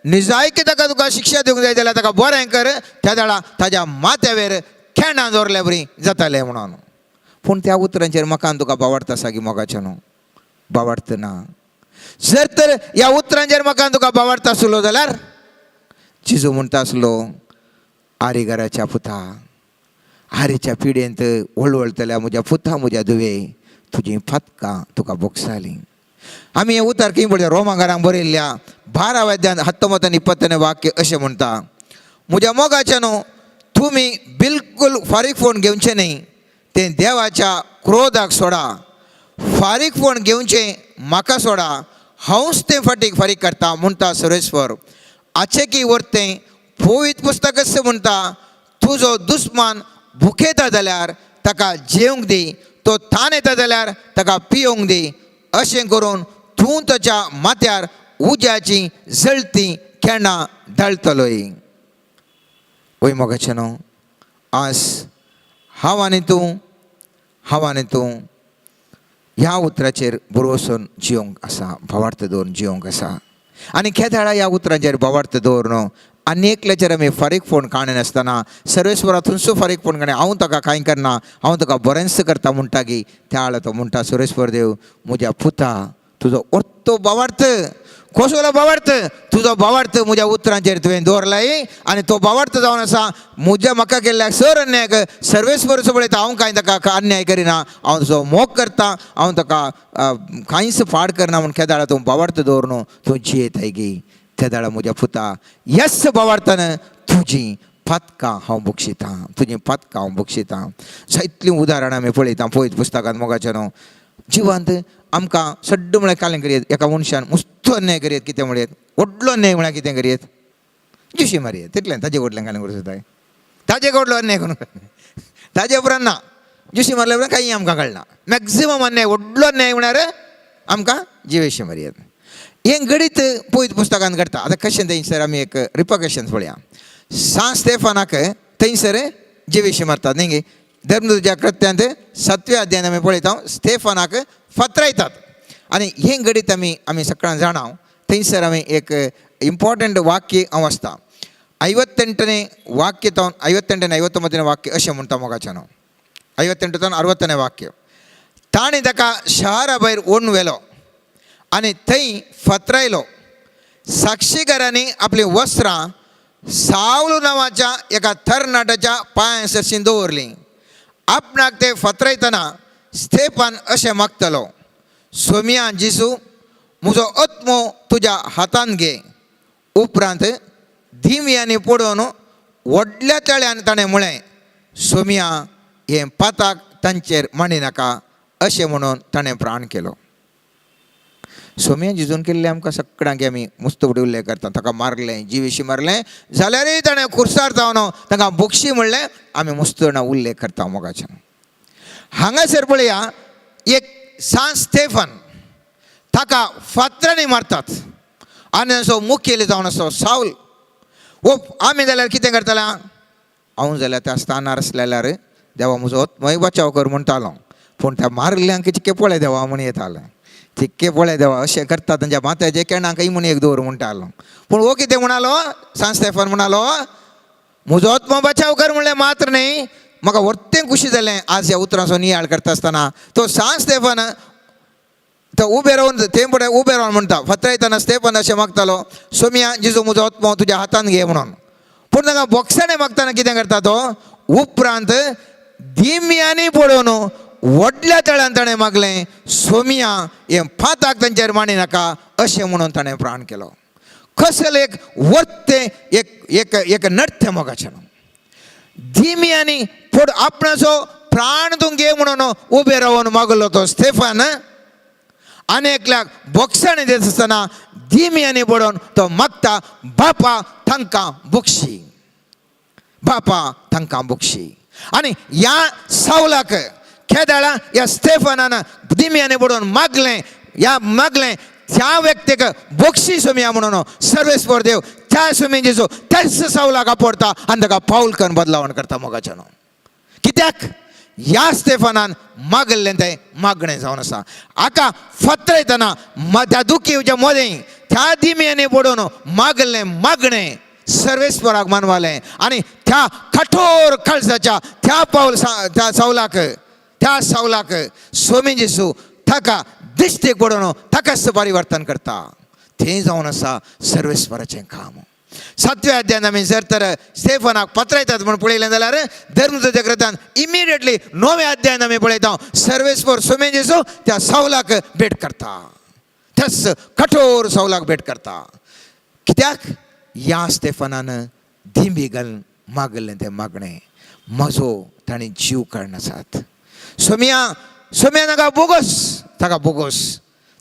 निजायकी ताका तुका शिक्षा दिवंक जाय जाल्यार ताका बरें कर, त्या वेळा ताज्या माथ्यावेर खेणां दवरल्या बरी जातालें म्हणून. पूण त्या उतरांचेर म्हाका आनी तुका बावार्थ आसा की मोगाचें न्हू? बावार्थ ना. जर तर ह्या उतरांचेर म्हाका आनी तुका बावार्थ आसलो जाल्यार जिजू म्हणटा आसलो, आरीघराच्या पुता, आरीच्या पिडेंत वळवळतल्या म्हज्या पुता, म्हज्या धुवे, तुजीं फातकां तुका बोगसालीं. आमी हें उतर खंय पळयता? रोमागारांक बरयल्ल्या 12 अध्यायांत 19 आनी 20 वाक्य अशें म्हणटा, म्हज्या मोगाचें न्हू तुमी बिलकूल फारीकपण घेवचें न्हय, तें देवाच्या क्रोधाक सोडा. फारीकपण घेवचें म्हाका सोडा, हांवूच तें फाटीक फारीक करता म्हणटा सर्वेस्पर. आचेकी वरतें पवित्र पुस्तकच म्हणटा, तुजो दुस्मान भुकेता जाल्यार ताका जेवंक दी, तो तान येता जाल्यार ताका पियोवंक दी. अशें करून तूं ताच्या माथ्यार उज्याची जळती केणां दाळतलोय. वय मोगाचें न्हू, आज हांव आनी तूं, हांव आनी तूं ह्या उतराचेर भरवसून जियोंक आसा, भावार्थ दवरून जियोंक आसा. आनी केदाळा ह्या उतरांचेर भावार्थ दवरून आनी एकल्याचेर आमी फारीकपण काडनासतना सर्वेस्वरा थंयसो फारीकपण काडून हांव ताका कांय करना, हांव ताका बरेंच करता म्हणटा की त्या वेळार तो म्हणटा, सर्वेस्वर देव म्हज्या पुता तुजो orto भावार्थ कसलो भावार्थ? तुजो भावार्थ म्हज्या उतरांचेर तुवें दवरलाय आनी तो भावार्थ जावन आसा म्हज्या म्हाका केल्ल्या सर अन्यायक सर्वेस्वरचो पळयता. हांव कांय ताका अन्याय करिना, हांव तुजो मोग करता, हांव ताका कांयच फाड करना म्हूण केदाळा तूं भावार्थ दवर तूं जियेताय गी तेदाळा म्हज्या पुता यस भावार्थान तुजी पातकां हांव बक्षितां, तुजीं पातकां हांव बक्षितां. जायतलीं उदाहरणां आमी पळयता पळयत पुस्तकांत मोगाचें न्हू. जिवांत आमकां सड्ड म्हळ्यार कालें करयत एका मनशान मुस्तो अन्याय करयत, कितें म्हणयत, व्हडलो अन्याय म्हळ्यार कितें करयत, जिशी मारयत, तितलें. ताजे व्हडलें कालें करूं जाता, ताजे व्हडलो अन्याय करूं ताजे उपरांत ना. जिशी मारल्या उपरांत कांय आमकां कळना. मॅक्झिमम अन्याय, व्हडलो अन्याय म्हळ्यार आमकां जिवेशी मारयत. हें घडीत पयत पुस्तकांत घडटा. आतां कशें थंयसर आमी एक रिपकशन्स पळया. सांत स्टेफानाक थंयसर जिवेशी मारतात न्ही गे. धर्मदूताच्या कृत्यांत 7व्या अध्यायान आमी पळयता, स्टेफानाक फातरायतात. आनी हें घडीत आमी आमी सगळ्यां जाणा. थंयसर आमी एक इम्पॉर्टंट वाक्य हांव वाचता, 58ನೇ ವಾಕ್ಯ ತಾವ್ 58ನೇ 59ನೇ ವಾಕ್ಯ अशें म्हणटा मोगाच्यानो. 58 तावन 60ನೇ वाक्य. ताणें ताका शहरा भायर ओडून व्हेलो आनी थंय फातरायलो. साक्षीकारांनी आपलीं वस्त्रां सावलू नांवाच्या एका तरणाट्याच्या पांयां सरशीं दवरलीं. आपणाक ते फातरायतना स्तेफान अशें मागतालो, सोमिया जिसू, म्हजो आत्मो तुज्या हातान घे. उपरांत दिमयांनी पडोवन व्हडल्या तळ्यान ताणें म्हळें, सोमिया, हें पाताक तांचेर मांडी नाका. अशें म्हणून ताणें प्राण केलो. सोमिया जिजून केल्लें आमकां सगळ्यांक आमी मुस्त फुडें उल्लेख करता. ताका मारलें, जिविशी मारलें, जाल्यारय ताणें खुर्सार जावन तांकां बोक्षी म्हणलें. आमी मुस्त जाणां उल्लेख करता मोगाच्यान. हांगासर पळया, एक सांत स्टेफन ताका फातरांनी मारतात आनी असो मुखेली जावन असो सावल. वो आमी जाल्यार कितें करतले? हांव जाल्यार त्या स्थानार आसलेल्यार देवा म्हजो आत्मय बचाव कर म्हणटालो, पूण त्या मारल्यांक चिक्के पळय देवा म्हण येतालें, चिक्के पळय देवा, अशें करता तांच्या माथ्याचे केणाकय म्हण एक दवर म्हणटालो. पूण हो कितें म्हणालो? सांत स्टेफन म्हणालो, म्हजो आत्मो बचाव कर म्हणलें मात्र न्ही. म्हाका वर्तें खुशी जालें आज ह्या उतरांचो नियाळ करता आसतना. तो सांत स्टेफन तो उबे रावन ते फुडें उबे रावन म्हणटा, फातरायतना स्टेफन अशें मागतालो, सोमिया जिजो, म्हजो आत्मो तुज्या हातान घे म्हणून. पूण तांकां बोक्साणे मागतना कितें करता तो? उपरांत दिमयांनी पळोवन व्हडल्या तळ्यान ताणें मागलें, सोमिया, हें फाताक तांचेर मांडी नाका. अशें म्हणून ताणें प्राण केलो. कसलें एक वर्तें एक एक एक नर्त्य मोगाचें. दिमयांनी पूण आपणाचो प्राण तूं घे म्हणून उबे रावन मागलो तो स्टेफान, आनी एकल्याक बोक्साणी दित आसतना दिमयांनी पडोवन तो मागता, बापा तांकां बोक्षी, बापा तांकां बोक्षी. आनी ह्या सावलाक केदाळा ह्या स्टेफनान दिमयांनी पडोवन मागलें, ह्या मागलें त्या व्यक्तीक बोक्षी सोमिया म्हणून, सर्वेस्पर देव त्या सोमी जेजू त्याच सावलाक आपडता आनी ताका पावल करून बदलावण करता मोगाच्यानो. कित्याक? ह्या स्टेफनान मागल्लें तें मागणें जावन आसा. हाका फातरायतना त्या दुखीच्या मदें त्या दिमयांनी पडून मागल्लें मागणें सर्वेस्पराक मानवालें आनी त्या कठोर काळजाच्या त्या पावल त्या सावलाक, त्या सावलाक सोमी जेसू ताका दिश्टीक पडून ताकाच परिवर्तन करता. तें जावन आसा सर्वेस्पराचें काम. 7व्या अध्यायान आमी जर तर स्टेफनाक पत्रायतात म्हूण पळयलें जाल्यार धर्मदूताच्या कृत्यान इमिडिएटली 9व्या अध्यायान आमी पळयता, सर्वेस्पर सोमे जेजू त्या सावलाक भेट करता, त्याच कठोर सावलाक भेट करता. कित्याक? ह्या स्टेफनान दिंबी घालून मागलें तें मागणें, म्हजो ताणें जीव काडनासात सोमिया, सोमिया, नाका बोगस, ताका बोगस,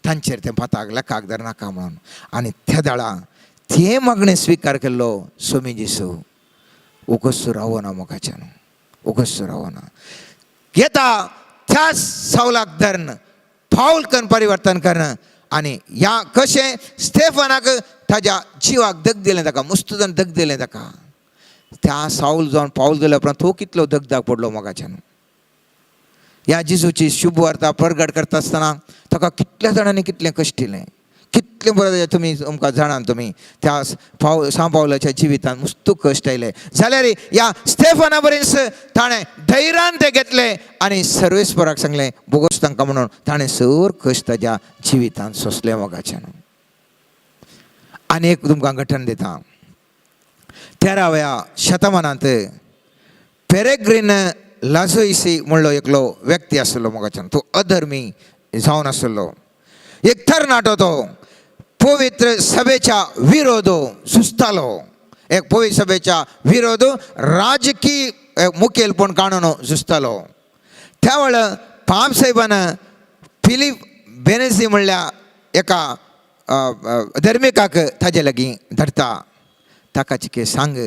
तांचेर तें पाताक लेखाक धरनाका म्हणून. आनी त्या दाळा तें मागणें स्विकार केल्लो सोमी जेसू उगस रावना मोगाच्यान, उगस रावना. येता त्या सावलाक धरून पावल करून परिवर्तन करणं. आनी ह्या कशें स्टेफनाक ताज्या जिवाक दग दिलें, ताका मुस्तूदान दग दिलें ताका, त्या सावल जावन पावल गेल्या उपरांत तो कितलो दगदाग पडलो मोगाच्यान. ह्या जेजूची शुभ वार्ता प्रगट करता आसतना ताका कितल्या जाणांनी कितलें कश्ट दिलें, कितलें बरें तुमी तुमकां जाणात. तुमी त्या पाव सांव पावलाच्या जिवितांत मुस्तू कश्ट आयले जाल्यार ह्या स्टेफना बरेंच ताणें धैर्यान ते घेतले आनी सर्वेस्पराक सांगलें बोगोस तांकां म्हणून. ताणें सर कश्ट ताज्या जिवितांत सोंसलें मोगाच्यान. आनी एक तुमकां घटन दिता. 13व्या शतमानांत पेरेग्रीन लाजोइसी म्हणलो एकलो व्यक्ती आसलो मोगाच्यान. तो अधर्मी जावन आसलो, एक तरणाटो. तो पवित्र सभेच्या विरोध झुजतालो, एक पवित्र सभेच्या विरोध राजकीय मुखेलपण काडून झुजतालो. त्या वेळार पापसाहेबान फिलीप बेनेझी म्हणल्या एका धर्मिकाक ताजे लागीं धाडटा. ताका चिके सांग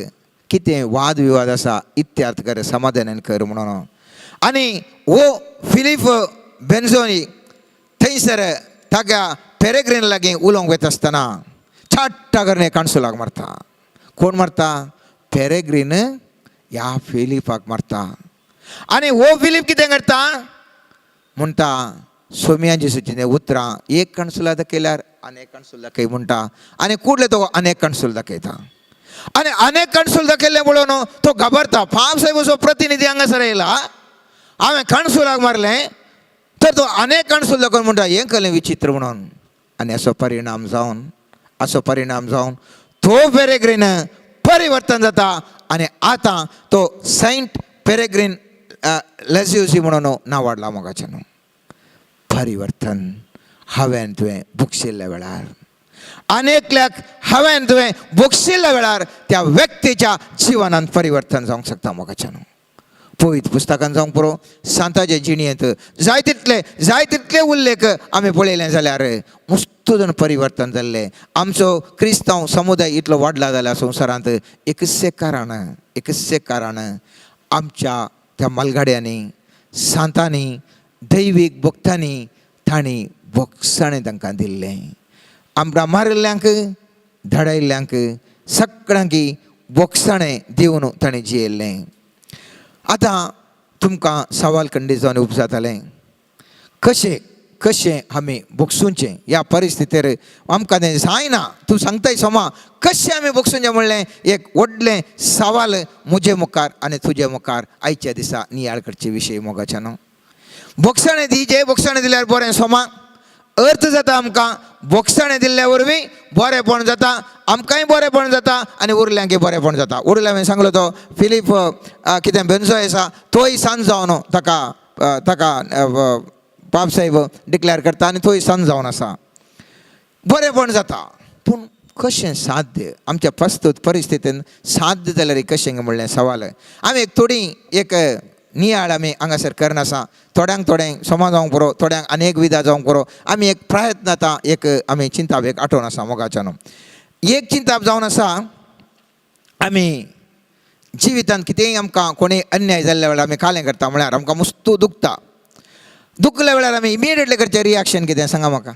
कितें वाद विवाद आसा इत्यार्थ कर, समाधानान कर म्हणून. आनी हो फिलीप बेन्झोनी थंयसर ताका पेरेग्रीन लागीं उलोवंक वता आसतना छाट्टा करून काणसुलाक मारता. कोण मारता? पेरेग्रीन ह्या फिलिपाक मारता. आनी हो फिलीप कितें करता म्हणटा, सोम्या जेसूचीं उतरां एक कणसुला दाखयल्यार आनी एक कणसूल दाखय म्हणटा, आनी कुडले तो अनेक कणसूल दाखयता. आनी अनेक कणसूल दाखयल्लें पळोवन तो घाबरता. पाप साहेबाचो प्रतिनिधी हांगासर येयला, हांवें कणसुलाक मारलें, तर तो अनेक कणसूल दाखोवन म्हणटा हें कसलें विचित्र म्हणून. आनी असो परिणाम जावन तो पेरेग्रीन परिवर्तन जाता आनी आतां तो सेंट पेरेग्रीन लेज्युसी म्हणून नांव वाडला मोगाचें न्हू. परिवर्तन हांवें तुवें भोगशिल्ल्या वेळार, आनी एकल्याक हांवें तुवें भोगशिल्ल्या वेळार त्या व्यक्तीच्या जिवनांत परिवर्तन जावंक शकता मोगाचें न्हू. पवित्र पुस्तकान जावंक पुरो, सांताचे जिणेंत जाय तितले जाय तितले उल्लेख आमी पळयले जाल्यार मस्तू जाण परिवर्तन जाल्लें. आमचो क्रिस्तांव समुदाय इतलो वाडला जाल्यार संवसारांत एकच कारण आमच्या त्या मालगाड्यांनी, सांतांनी, दैवीक भक्तांनी तांणी भोगसाणें तांकां दिल्लें. आमकां मारिल्ल्यांक, धाडायल्ल्यांक, सगळ्यांक भोगसाणें दिवन ताणें जियेल्लें. आतां तुमकां सवाल खंडीत जावन उपजातालें, कशें कशें आमी भोगसुचें ह्या परिस्थितीर? आमकां तें जायना. तूं सांगताय सोमा, कशें आमी भोगसुचें म्हणलें एक व्हडलें सवाल म्हजे मुखार आनी तुजे मुखार आयच्या दिसा नियाळ करचे विशय मोगाच्या न्हू. भोगसाणें दिजे, भोगसाणें दिल्यार बरें सोमा अर्थ जाता. आमकां भोगसाणें दिल्ल्या वरवीं बरेंपण जाता, आमकांय बरेंपण जाता आनी उरल्यांकय बरेंपण जाता. उरल्या हांवें सांगलो तो फिलीप कितें बेन्जो आसा, तोय सांज जावन ताका ताका पाप साहेब डिक्लेअर करता आनी तोय सांज जावन आसा. बरेंपण जाता, पूण कशें साध्य आमच्या प्रस्तूत परिस्थितीन साध्य जाल्यार कशें म्हणलें सवाल. आमी एक थोडी एक नियाळ आमी हांगासर करनासा. थोड्यांक थोडें समा जावंक पुरो, थोड्यांक अनेक विधा जावंक पुरो. आमी एक प्रयत्न आतां एक आमी चिंताप एक आठवण आसा मोगाच्यान. एक चिंताप जावन आसा, आमी जिवितांत कितेंय आमकां कोणीय अन्याय जाल्ल्या वेळार आमी कालें करता म्हळ्यार आमकां मुस्तू दुखता. दुखल्या वेळार आमी इमिडिएटली करचें रिएक्शन कितें सांगा म्हाका.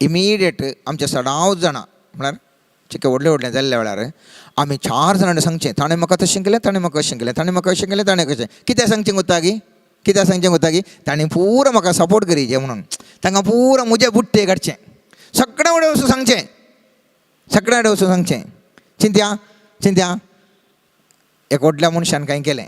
इमिडिएट आमच्या सदांच जाणां म्हळ्यार चिके व्हडलें व्हडलें जाल्ल्या वेळार आमी चार जाणांनी सांगचें, ताणें म्हाका तशें केलें, ताणें म्हाका अशें केलें, ताणें म्हाका अशें केलें, ताणें कशें कितें सांगचें गुत्ता गी, कितें सांगचें गुत्ता गी, ताणें पुरो म्हाका सपोर्ट करीजे म्हणून तांकां पुरो म्हजे बुट्टे काडचें, सगळ्या कडेन वचून सांगचें, सगळ्या कडेन वचून सांगचें. चिंत्या चिंत्या, एक व्हडल्या मनशान कांय केलें,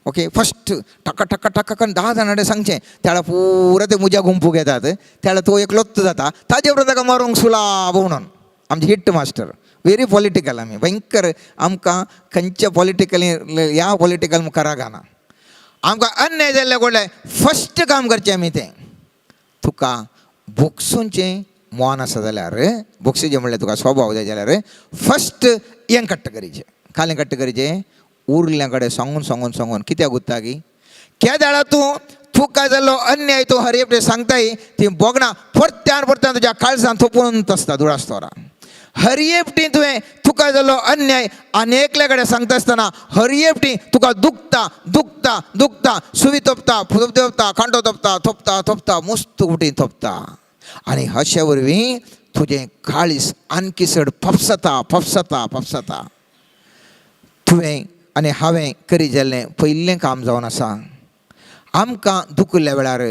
ओके, फस्ट टक टक टक करून 10 जाणां कडेन सांगचें, त्यावेळार पुरो ते म्हज्या गुंपूक येतात, त्यावेळार तो एकलोच जाता, ताजे उपरांत ताका मारूंक सुलाब म्हणून. आमचे हिट मास्टर व्हेरी पॉलिटिकल. आमी भयंकर आमकां खंयच्या पॉलिटिकली ह्या पॉलिटिकल मुखार रागाना. आमकां अन्याय जाल्ले कडले फस्ट काम करचें आमी तें. तुका भोगसूंचें मोन आसा जाल्यार, भोगसूचें म्हणल्यार तुका स्वभाव जाय जाल्यार फस्ट हें कट्ट करीचें, कालें कट्ट करीचें, उरल्या कडेन सांगून सांगून सांगून कित्याक उत्ता की केदाळा तूं तुका जाल्लो अन्याय तूं हर एकटे सांगताय, ती भोगणां परत्यान परत्यान तुज्या काळजान थोपून आसता दुरास्तोरा. हर एकटी तुवें तुका जाल्लो अन्याय आनी एकल्या कडेन सांगता आसतना हर एकटी तुका दुखता दुखता दुखता, सुवी तोपता तोपता, कांटो तोपता थोपता थोपता, मस्त उटी थोपता आनी अशे वरवीं तुजें काळीस आणखी चड फपसता फपसता फपसता. तुवें आनी हांवें करी जाल्लें पयलें काम जावन आसा, आमकां दुखिल्ल्या वेळार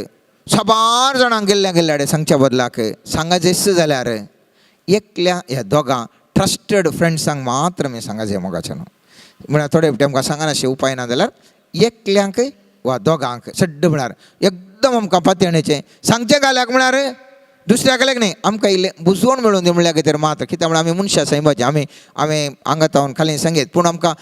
साबार जाणांक गेल्ल्या गेल्ल्या कडेन सांगच्या बदलाक सांगाचें जाल्यार एकल्या ह्या दोगां ट्रस्टेड फ्रेंड्सांक मात्र आमी सांगाचें मोगाचें न्हू. म्हळ्यार थोडे फावटी आमकां सांगनाशें उपाय ना जाल्यार एकल्यांक वा दोगांक सड्ड म्हळ्यार एकदम आमकां पातयणेचें सांगचें घाल्याक म्हळ्यार दुसऱ्या कडेन न्ही, आमकां इल्लें बुजवण मेळून दी म्हणल्यार कितें मात्र. कित्याक म्हळ्यार आमी मनशां सैमाचीं, आमी आमी आंगात खाली सांगीत, पूण आमकां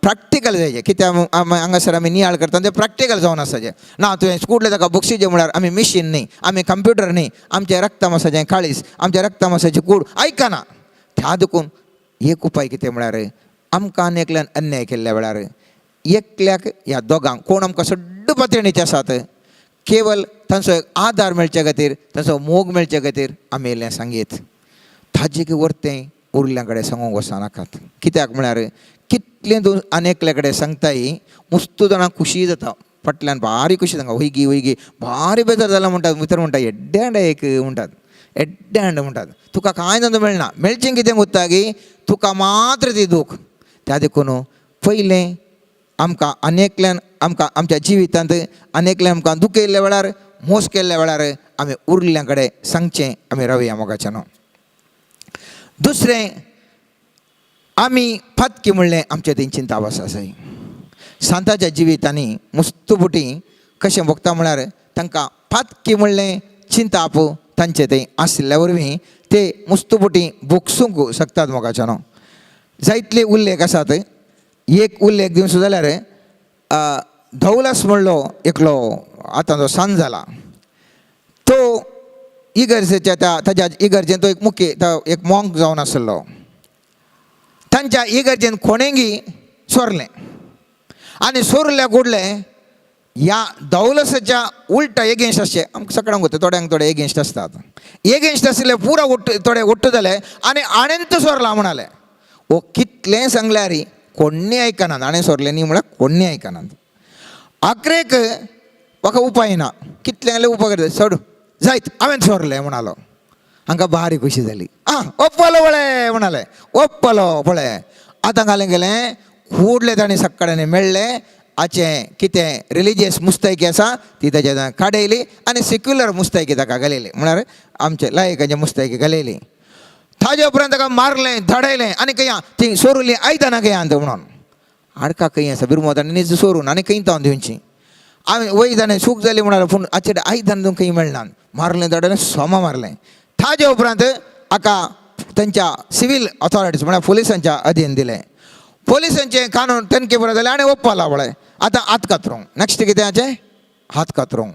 प्रॅक्टिकल जायचें. कित्याक आमी हांगासर आमी नियाळ करता तें प्रॅक्टिकल जावन आसाचें ना. तुवें स्कुटले ताका बक्षीचें म्हळ्यार आमी मिशीन न्ही, आमी कंप्युटर न्ही. आमचें रक्तमासाचें काळीस, आमच्या रक्तमासाची कूड आयकना. त्या देखून एक उपाय कितें म्हळ्यार आमकां आनी एकल्यान अन्याय केल्ल्या वेळार एकल्याक ह्या दोगांक कोण आमकां सड्ड पातयणीचे आसात केवल तांचो एक आदार मेळचे खातीर, तांचो मोग मेळचे खातीर आमी येयल्लें सांगीत. ताजे वरतें उरल्या कडेन सांगूंक वचनाकात. कित्याक म्हळ्यार कितलें तूं आनी एकल्या कडेन सांगताय, मुस्तू जाणां खुशी जाता, फाटल्यान भारी खुशी सांगा, वयगी वयगी भारी बेजार जाला म्हणटात, भितर म्हणटा एड्ड्यांड एक म्हणटात, एड्ड्यांड म्हणटात, तुका कांय जावन मेळना, मेळचें कितें उरता की तुका मात्र ती दूख. त्या देखून पयलें आमकां आनी एकल्यान आमकां आमच्या जिवितांत आनी एकल्यान आमकां दुखयल्ल्या वेळार, मोस केल्ल्या वेळार आमी उरल्या कडेन सांगचें आमी रावया मोगाच्यान. दुसरें, आमी फातकी म्हणलें आमचें थंय चिंता आसा. सांताच्या जिवितांनी मुस्तुबुटी कशें भोगता म्हळ्यार तांकां पातकी म्हणलें चिंताप तांचे थंय आशिल्ल्या वरवीं ते मुस्तुबुटी भोगसूंक शकतात मोगाच्यानो. जायतले उल्लेख आसात. एक उल्लेख दिवचो जाल्यार धौलस म्हणलो एकलो आतां जो सांज जाला तो इगर्जेच्या त्या ताज्या इगर्जेन तो एक मुख्य तो एक मॉंक जावन आसलो. तांच्या इगर्जेन कोणेंगी चोरलें आनी सोरल्या कुडलें ह्या दौलसाच्या उल्टा एगेन्स्ट आसचे, आमकां सगळ्यांक वता थोड्यांक थोडे एगेन्स्ट आसतात, एगेन्स्ट आशिल्ले पुरा उट्ट थोडे उट्ट जाले आनी आणेंत सोरला म्हणाले. ओ कितलें सांगल्यार कोण्णी आयकनात, हाणें सोरलें न्ही म्हळ्यार कोण्णी आयकनात. आखरेक म्हाका उपाय ना, कितलें जाल्यार उपाय करता, सोड जायत हांवें सोरलें म्हणालो. हांकां बारी खुशी जाली, आं ओप्पलो पळय म्हणाले, ओप्पलो पळय. आतां घालें गेलें कुडले ताणें सक्कड्यांनी मेळ्ळें हाचें कितें रिलिजियस मुस्तायकी आसा ती ताच्या काडयली आनी सेक्युलर मुस्तायकी ताका घालयली, म्हळ्यार आमचे लायकांची मुस्तायकी घालयली. ताजे उपरांत ताका मारलें धडयलें आनी खंय ती सोरुली आयदनां खंय आनी म्हणून हाडका खंय आसा बिरमोत आनी नीज सोरून आनी खंय तावन दिवची आमी वय जाणें सूख जाली म्हणाले, पूण हाचे आयदन तुमकां खंय मेळना. मारलें धडयलें सोमा मारलें. ताजे उपरांत हाका तांच्या सिवील ऑथॉरिटीज म्हळ्यार पुलिसांच्या अधीन दिलें. पोलिसांचें कानून तेनके बरें जालें आनी ओप्पाला पळय आतां हात कातरूंक नॅक्स्ट कितें हाचें हात कातरूंक.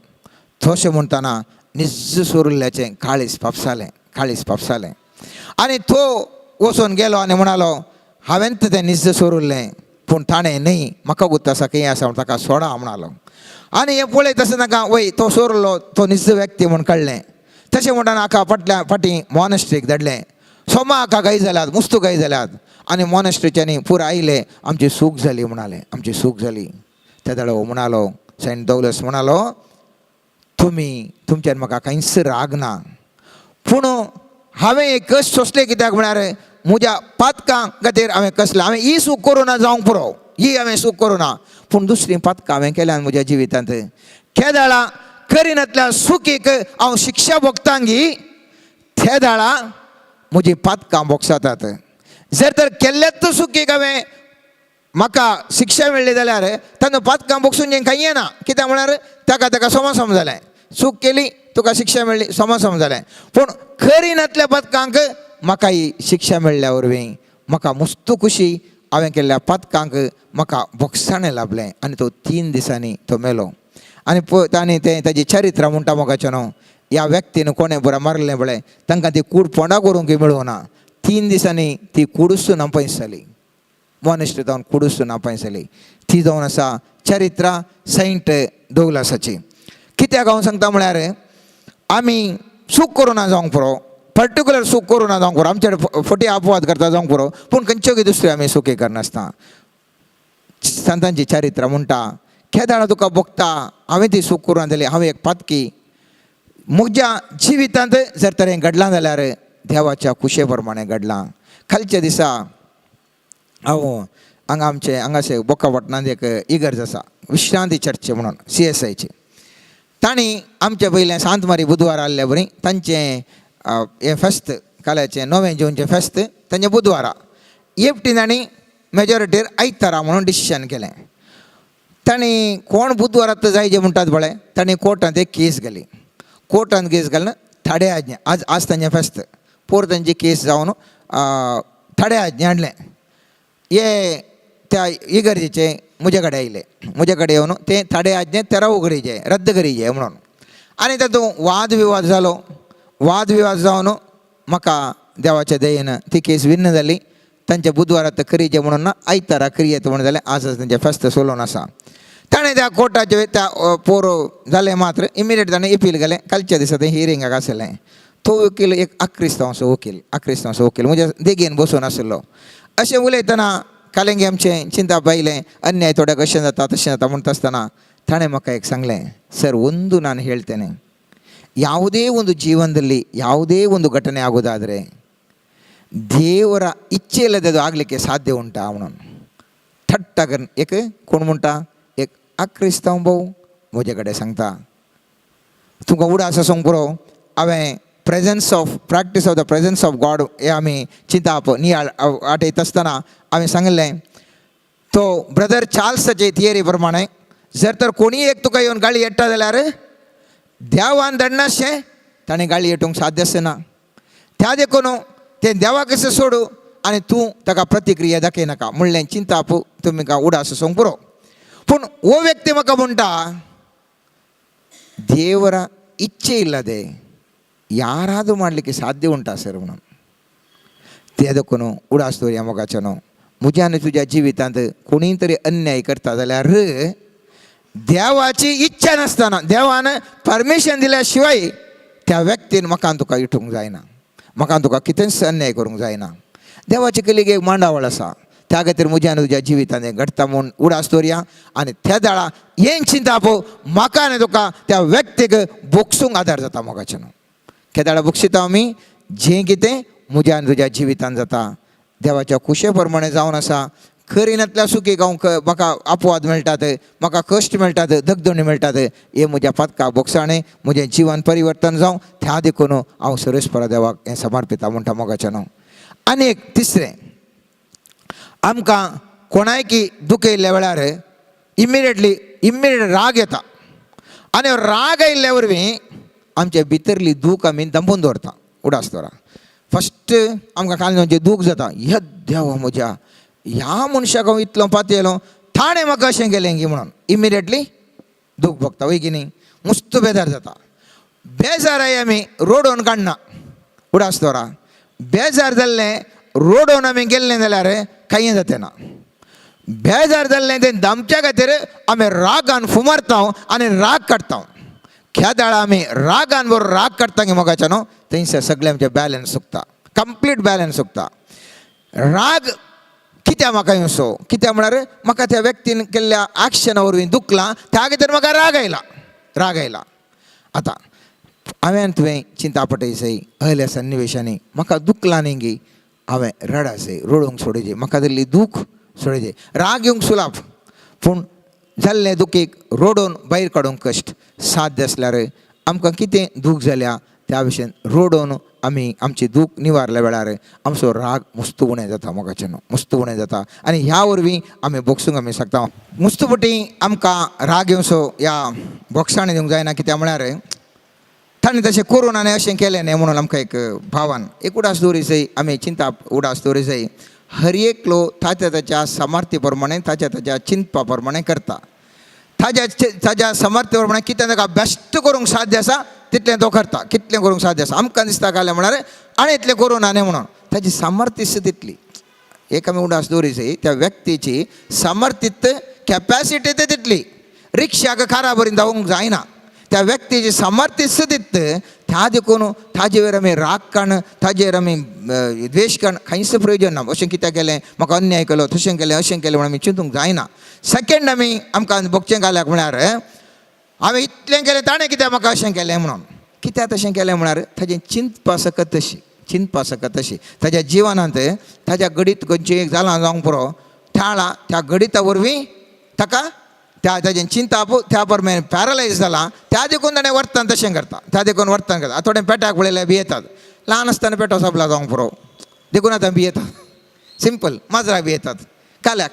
तशें म्हणटना निज्ज सोरुल्ल्याचें काळीज फापसालें, काळीज फापसालें आनी तो वचून गेलो आनी म्हणालो हांवें तें निज्ज सोरुल्लें पूण ताणें न्ही, म्हाका गुत्त आसा खंय आसा म्हण ताका सोडा म्हणालो. आनी हें पळयत आसतना ताका वय तो सोरलो तो निज्ज व्यक्ती म्हूण कळ्ळें. तशें म्हणटना हाका फाटल्या फाटीं मॉनेस्ट्रीक धाडलें. सोमा हाका गाय जाल्यात मुस्तू गाय जाल्यात आनी मॉनेस्ट्रीच्यांनी पुरा आयले, आमची सूख जाली म्हणाले, आमची सूख जाली. त्या दाडो म्हणालो सेंट दौलस म्हणालो तुमी तुमच्यान म्हाका कांयच राग ना, पूण हांवें एक कश्ट सोंसलें कित्याक म्हळ्यार म्हज्या पातकां खातीर हांवें कसलें हांवें ही सूख करूं ना जावंक पुरो, ही हांवें सूख करूं ना, पूण दुसरीं पातकां हांवें केल्यान म्हज्या जिवितांत केदाळा करिनातल्या सुखीक हांव शिक्षा भोगतांगी तेदाळा म्हजी पातकां भोगसातात. जर तर केल्ल्याच सुखीक हांवें म्हाका शिक्षा मेळ्ळी जाल्यार तांचो पातकां भोगसून जें कांय येना, कित्याक म्हळ्यार ताका ताका समसम जालें, चूक केली तुका शिक्षा मेळ्ळी समसम जालें, पूण करिनातल्या पातकांक म्हाका ही शिक्षा मेळ्ळ्या वरवीं म्हाका मुस्तू खुशी हांवें केल्ल्या पातकांक म्हाका भोगसाणें लाभलें. आनी तो 3 दिसांनी तो मेलो. आनी ताणें तें ताजी चरित्र म्हणटा मोगाचें न्हू, ह्या व्यक्तीन कोणें बरें मारलें पळय तांकां ती कूड फोंडा करूंक मेळूंक ना, 3 दिसांनी ती कुडूच नापयस जाली, मॉनेस्ट्री जावन कुडूच नापयस जाली. ती जावन आसा चरित्रा सेंट दौलासाची. कित्याक हांव सांगता म्हळ्यार आमी चूक करूं ना जावंक पुरो, पर्टिकुलर चूक करूं ना जावंक पुरो, आमचे फटी अपवाद करता जावंक पुरो, पूण खंयच्यो दुसऱ्यो आमी चुकी करनासता. संतांची चरित्र म्हणटा केदाळा तुका भोगता हांवें ती चूक करूं ना जाली, हांवें एक पातकी म्हज्या जिवितांत जर तर हें घडलां जाल्यार देवाच्या खुशे प्रमाणें घडलां. कालच्या दिसा हांव हांगा आमचें हांगासर बोकापटनांत एक इगर्ज आसा विश्रांती चर्च म्हणून CSIची, तांणी आमचे पयलें सांत मारी बुधवार आहल्या बरी तांचें हें फेस्त काल्याचें 9 जूनचें फेस्त तांचें बुधवारा एकटी तांणी मेजॉरिटीर आयतारा म्हणून डिसिशन केलें. तांणी कोण बुधवारात जायचे म्हणटात पळय तांणी कोर्टांत एक केस घाली, कोर्टांत केस घालून थाडे आज्ञा आज आज तांचें फेस्त पोर तांची केस जावन थाडे आज्ञा हाडलें. हे त्या इगर्जेचे म्हजे कडेन आयले, म्हजे कडेन येवन ते थाडे आज्ञे तेराव करीचे रद्द करीचे म्हणून आनी तातूंत वादविवाद जालो. वादविवाद जावन म्हाका देवाच्या दयेन ती केस विन्न जाली. तांच्या बुधवारात करीचे म्हणून ना आयतारा करियेत म्हणून जालें. आज तांचें फेस्त सोलोवन आसा. ताणें त्या कोर्टाचे त्या पोरो जालें मात्र इमिडिएट ताणें एपील गेलें. कालच्या दिसा तें हियरिंगाक आसलें. तो वकील एक आक्रिस्तांवचो वकील, आक्रिस्तांवचो वकील म्हज्या देगेन बसून आशिल्लो. अशें उलयतना कालेंगे आमचें चिंताप आयलें, अन्याय थोड्याक अशें जाता तशें जाता म्हणटा आसतना ताणें म्हाका एक सांगलें, सर ಒಂದು ನಾನು ಹೇಳ್ತೇನೆ, ಯಾವುದೇ ಒಂದು ಜೀವನದಲ್ಲಿ ಯಾವುದೇ ಒಂದು ಘಟನೆ ಆಗೋದಾದರೆ ದೇವರ ಇಚ್ಛೆ ಇಲ್ಲದೆ ಅದು ಆಗಲಿಕ್ಕೆ ಸಾಧ್ಯ ಉಂಟಾ म्हणून. थट्टा करून एक कोण म्हणटा, एक आक्रिस्तांव भाव म्हजे कडेन सांगता, तुमकां उडास आसूंक पुरो, हांवें presence of practice of the presence of God हें आमी चिंताप नियाळ आठयता आसतना हांवें सांगिल्लें, तो ब्रदर चार्ल्साचे थियरी प्रमाणे जर तर कोणीय एक तुका येवन गाळी येता जाल्यार देवान धाडनाशें ताणें गाळी येटूंक साध्य आसना. त्या देखून तें देवाक कशें सोडू आनी तूं ताका प्रतिक्रिया दाखयनाका म्हणलें चिंताप तुमकां उडास आसूंक पुरो. पूण हो व्यक्ती म्हाका म्हणटा, ದೇವರ ಇಚ್ಛೆ ಇಲ್ಲದೆ ಯಾರಾದರೂ ಮಾಡಲಿಕ್ಕೆ ಸಾಧ್ಯ ಉಂಟಾ ಸರ್ म्हणून. ते देखून उडास दवरया मोगाच्यानो, म्हज्या आनी तुज्या जिवितांत कोणीय तरी अन्याय करता जाल्यार देवाची इच्छा नासतना, देवान परमिशन दिल्या शिवाय त्या व्यक्तीन म्हाका तुका इटूंक जायना, म्हाका तुका कितेंच अन्याय करूंक जायना. देवाची कलिग एक मांडावळ आसा, त्या खातीर म्हज्या आनी तुज्या जिवितांत हें घडटा म्हूण उडास दवरया आनी त्या दाळा हें चिंताप म्हाका आनी तुका त्या व्यक्तीक बोगसूंक आदार जाता मोगाच्यान. केदाळा बक्षिता आमी जें कितें म्हज्या आनी तुज्या जिवितांत जाता देवाच्या खुशे प्रमाणे जावन आसा. करिनातल्या सुखीक हांव म्हाका अपवाद मेळटात, म्हाका कश्ट मेळटात, दगदणी मेळटात, हे म्हज्या पातका बोगसाणे म्हजें जिवन परिवर्तन जावं, त्या देखून हांव सर्वेस्परा देवाक हें समर्पिता म्हणटा मोगाच्यान. आनी एक तिसरें, आमकां कोणायकी दुखयल्ल्या वेळार इमिडिएटली इमिडिएट राग येता आनी राग आयिल्ल्या वरवीं आमचे भितरली दूख आमी दंबून दवरता. उडास दवरा, फस्ट आमकां कालचे दूख जाता, ह्या देवा म्हज्या ह्या मनशाक हांव इतलो पातयलो, ताणें म्हाका अशें केलें की म्हणून इमिडिएटली दूख भोगता वय की न्ही, मुस्त बेजार जाता. बेजाराय आमी रोडोवन काडना. उडास दवरा, बेजार जाल्लें रोडोवन आमी गेल्लें जाल्यार कांय जातें ना. बेजार जाल्लें तें दमच्या खातीर आमी रागान फुमारता आनी राग काडटा. खेदाळ आमी रागान बरोबर राग काडटा की मोगाच्या न्हू, थंयसर सगळें आमचें बॅलन्स सुकता, कंप्लीट बॅलन्स सुकता. राग कित्याक म्हाका येवचो, कित्याक म्हळ्यार म्हाका त्या व्यक्तीन केल्ल्या एक्शना वरवीं दुखलां, त्या खातीर म्हाका राग आयला, राग आयला. आतां हांवें तुवें चिंता पटयसय अहल्या सन्निवेशांनी म्हाका दुखलां न्ही गी, हांवें रडासय, रडूंक सोडयचें, म्हाका जाल्ली दूख सोडयचें. राग येवंक सुलाप, पूण जाल्लें दुखीक रडोवन भायर काडूंक कश्ट. साध्य आसल्यार आमकां कितें दूख जाल्या त्या भशेन रडोवन आमी आमची दूख निवारल्या वेळार आमचो राग मुस्त उणें जाता मोगाचें न्हू, मुस्त उणें जाता आनी ह्या वरवीं आमी बोगसूंक आमी शकता. मुस्त पटी आमकां राग येवचो ह्या बोगसाणी दिवंक जायना, कित्याक म्हळ्यार ताणें तशें करून आनी अशें केलें न्ही म्हणून आमकां एक भावान एक उडास दवरी जाय, आमी चिंता उडास दवरी जाय. हर एकलो ताच्या ताच्या सामर्थ्य प्रमाणे ताच्या ताच्या चिंतपा प्रमाणे करता. ताज्या ताज्या समर्थ्य प्रमाणे कितें ताका बेस्ट करूंक साध्य आसा तितलें तो करता, कितलें करूंक साध्य आसा. आमकां दिसता घालें म्हळ्यार आनी इतलें करूं ना न्ही म्हणून ताजी सामर्थ्य आसा तितली. एक आमी उडास दवरी जाय, त्या व्यक्तीची समर्थित कॅपॅसिटी ते तितली. रिक्षाक कारा बरी धांवूंक जायना, त्या व्यक्तीची सामर्थ्य आसा तितलें. त्या देखून ताजेर आमी राग काण, ताजेर आमी द्वेश काण कांयच प्रयोजन ना. अशें कित्याक केलें, म्हाका अन्याय केलो, तशें केलें, अशें केलें म्हणून आमी चिंतूंक जायना. सेकेंड आमी आमकां भोगचें घाल्याक म्हळ्यार हांवें इतलें केलें ताणें कित्याक म्हाका अशें केलें म्हणून. कित्याक तशें केलें म्हळ्यार ताजें चिंतपा सकत तशी, चिंतपा सकत तशी ताज्या जिवनांत ताज्या घडीत खंयचें एक जालां जावंक पुरो त्याळा त्या घडिता वरवीं ताका त्या ताजें चिंताप त्या प्रमाणे पॅरलायज जालां, त्या देखून ताणें वर्तन तशें करता, त्या देखून वर्तन करता. आतां थोडे पेट्याक पळयल्यार भियेतात, ल्हान आसतना पेटो सोंपला जावंक पुरो देखून आतां भियेतात, सिंपल माजराक भियेतात. काल्याक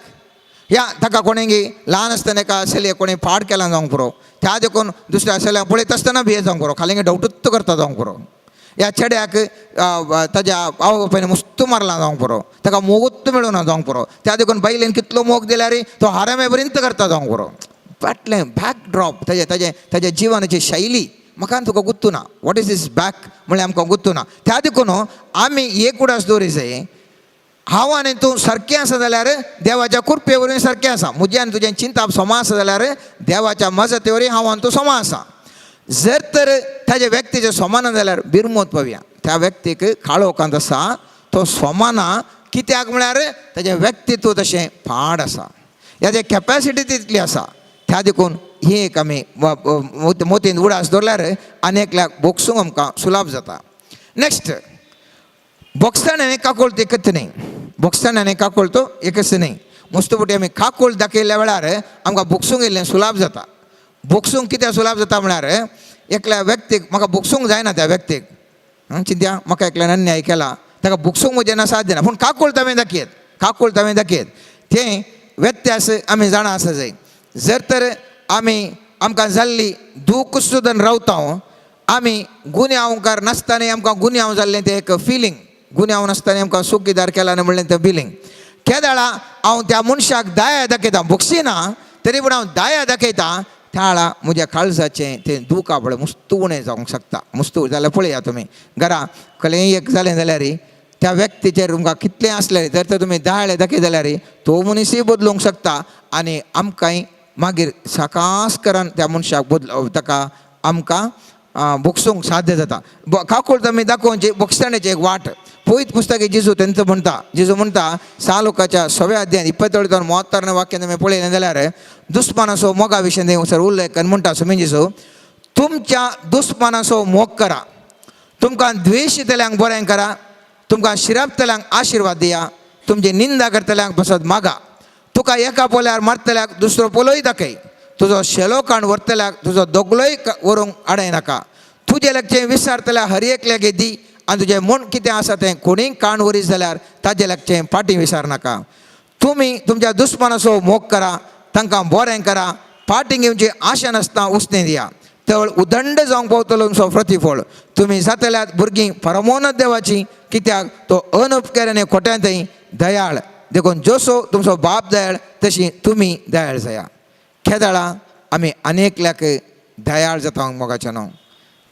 ह्या ताका कोणेंगी ल्हान आसतना एका चलयेक कोणें पाड केलां जावंक पुरो, त्या देखून दुसऱ्या चलयांक पळयत आसतना भियेत जावंक पुरो, खाली डावटूच करता जावंक पुरो. ह्या चेड्याक ताज्या आवय बापायन मुस्त मारला जावंक पुरो, ताका मोगूच मेळूना जावंक पुरो, त्या देखून बायलेन कितलो मोग दिल्यार तो हारामे पर्यंत करता जावंक पुरो. फाटलें बॅक ड्रॉप ताजें ताजें ताज्या जिवनाची शैली म्हाका तुका गुत्तू ना, what is these back म्हणल्यार आमकां गुत्तू ना. त्या देखून आमी एक उडास दवरी जाय. हांव आनी तूं सारकें आसा जाल्यार देवाच्या कृपे वरवीं सारकें आसा. म्हजें आनी तुजें चिंताप समा आसा जाल्यार देवाच्या मजती वरवीं हांव आनी तूं समा आसा. जर तर ताज्या व्यक्तीचें समा ना जाल्यार बिरमोत पळोवया, त्या व्यक्तीक काळोखांत आसा, तो समा ना. कित्याक म्हळ्यार ताजें व्यक्तित्व तशें पाड आसा, ह्या ते कॅपेसिटी तितली आसा. त्या देखून ही एक आमी मोतीन उडास दवरल्यार आनी एकल्याक भोगसूंक आमकां सुलाभ जाता. नेक्स्ट, भोगसण काकोळत एकच न्ही, भोगसण आनी काकोळत एकच न्ही. मुस्तपुटी आमी काकोळ दाखयल्ल्या वेळार आमकां भोगसूंक येयल्लें सुलाभ जाता. भोगसूंक कित्याक सुलाभ जाता म्हळ्यार एकल्या व्यक्तीक म्हाका भोगसूंक जायना, त्या व्यक्तीक चिंत्या म्हाका एकल्यान अन्याय केला, ताका भोगसूंक म्हजें ना साध्य ना, पूण काकोळ हांवें दाखयत, काकोळ हांवें दाखयत. तें व्यत्यास आमी जाणा आसा जाय. जर तर आमी आमकां जाल्ली दूख सुद्दां रावता, आमी गुन्यांवकार नासतना आमकां गुन्यांव जाल्लें तें एक फिलींग, गुन्यांव नासतना आमकां सुखीदार केला न्ही म्हणलें तें फिलींग. केदाळा हांव त्या मनशाक दया दाखयता, भोगसिना तरी पूण हांव दया दाखयता, त्या वेळा म्हज्या काळजाचें तें दूख पळय मुस्तू उणें जावंक शकता. मुस्तू जाल्यार पळया तुमी घरा कसलेंय एक जालें जाल्यार त्या व्यक्तीचेर तुमकां कितलें आसलें जर तर तुमी दयाळे दाखयत जाल्यार तो मनीसूय बदलूंक शकता आनी आमकांय मागीर सकास करान त्या मनशाक बदल ताका आमकां भोगसूंक साध्य जाता. काकूळ आमी दाखोवची भोगसण्याची एक वाट. पवित्र पुस्तक जेजू तेंचो म्हणटा, जेजू म्हणटा सालुकाच्या सव्या अध्याय 27 36 वाक्यान तुमी पळयलें जाल्यार दुस्मानाचो मोगा विशय सर उल्लेख आनी म्हणटा स्वामी जेजू, तुमच्या दुस्मानाचो मोग करा, तुमकां द्वेशितल्यांक बरें करा, तुमकां शिरापतल्यांक आशिर्वाद दिया, तुमची निंदा करतल्यांक पसत मागा, तुका एका पोल्यार मारतल्याक दुसरो पोलोय दाखय, तुजो शेलो काण व्हरतल्याक तुजो दोगलोय व्हरूंक आडाय नाका, तुजें लागचें विसारतल्या हर एकल्याक दी आनी तुजें म्हूण कितें आसा तें कोणीय काण व्हरीत जाल्यार ताजें लागचें फाटीं विसार नाका. तुमी तुमच्या दुस्मानाचो मोग करा, तांकां बरें करा, फाटीं घेवची आशा नासतना उसणें दिया, तळ उदंड जावंक पावतलो तुमचो प्रतिफळ. तुमी जातल्यात भुरगीं परमोनत देवाची, कित्याक तो अनुपकार आनी खोट्यांतय दयाळ, देखून जसो तुमचो बाप दयाळ तशी तुमी दयाळ जाया. केदाळा आमी अनेकल्याक दयाळ जाता मोगाच्या न्हू,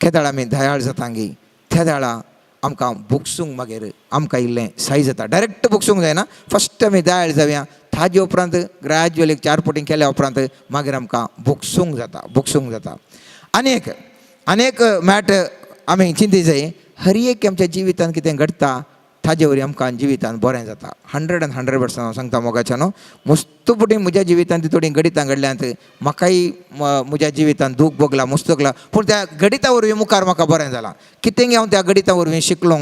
केदाळ आमी दयाळ जातांगी तेदाळा आमकां भोगसूंक मागीर आमकां इल्लें साय जाता. डायरेक्ट भोगसूंक जायना, फस्ट आमी दयाळ जावया, ताजे उपरांत ग्रॅज्युअली 4 पटीं केल्या उपरांत मागीर आमकां भोगसूंक जाता, भोगसूंक जाता. आनी एक मॅट आमी चिंती जाय, हर एक आमच्या जिवितांत कितें घडटा ताजे वरवीं आमकां जिवितांत बरें जाता. 100% हांव सांगता मोगाच्या न्हू, मुस्तू पुटी म्हज्या जिवितांत ती थोडीं घडितां घडल्यांत, म्हाकाय म्हज्या जिवितांत दूख भोगला, मुस्त भोगला, पूण त्या घडिता वरवीं मुखार म्हाका बरें जालां. कितें हांव त्या घडिता वरवीं शिकलो,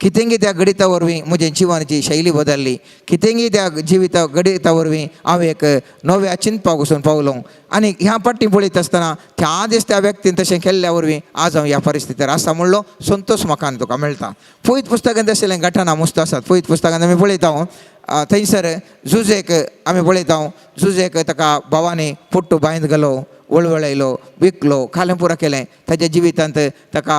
कितेंगी त्या घडिता वरवीं म्हजे जिवनाची शैली बदल्ली, कितेंगी त्या जिविता घडिता वरवीं हांव एक नव्या चिंतपाक वचून पावलो. आनी ह्या फाटीं पळयत आसतना त्या दीस त्या व्यक्तीन तशें केल्ल्या वरवीं आज हांव ह्या परिस्थितीर आसा म्हणलो संतोश म्हाका आनी तुका मेळटा. पवित्र पुस्तकांत आशिल्लें घटना मुस्त आसात. पवित्र पुस्तकांत आमी पळयता थंयसर जुजेक आमी पळयता, जुजेक ताका भावांनी पुट्टू बांयत घालो, वळवळयलो, विकलो, खालें पुरो केलें, ताच्या जिवितांत ताका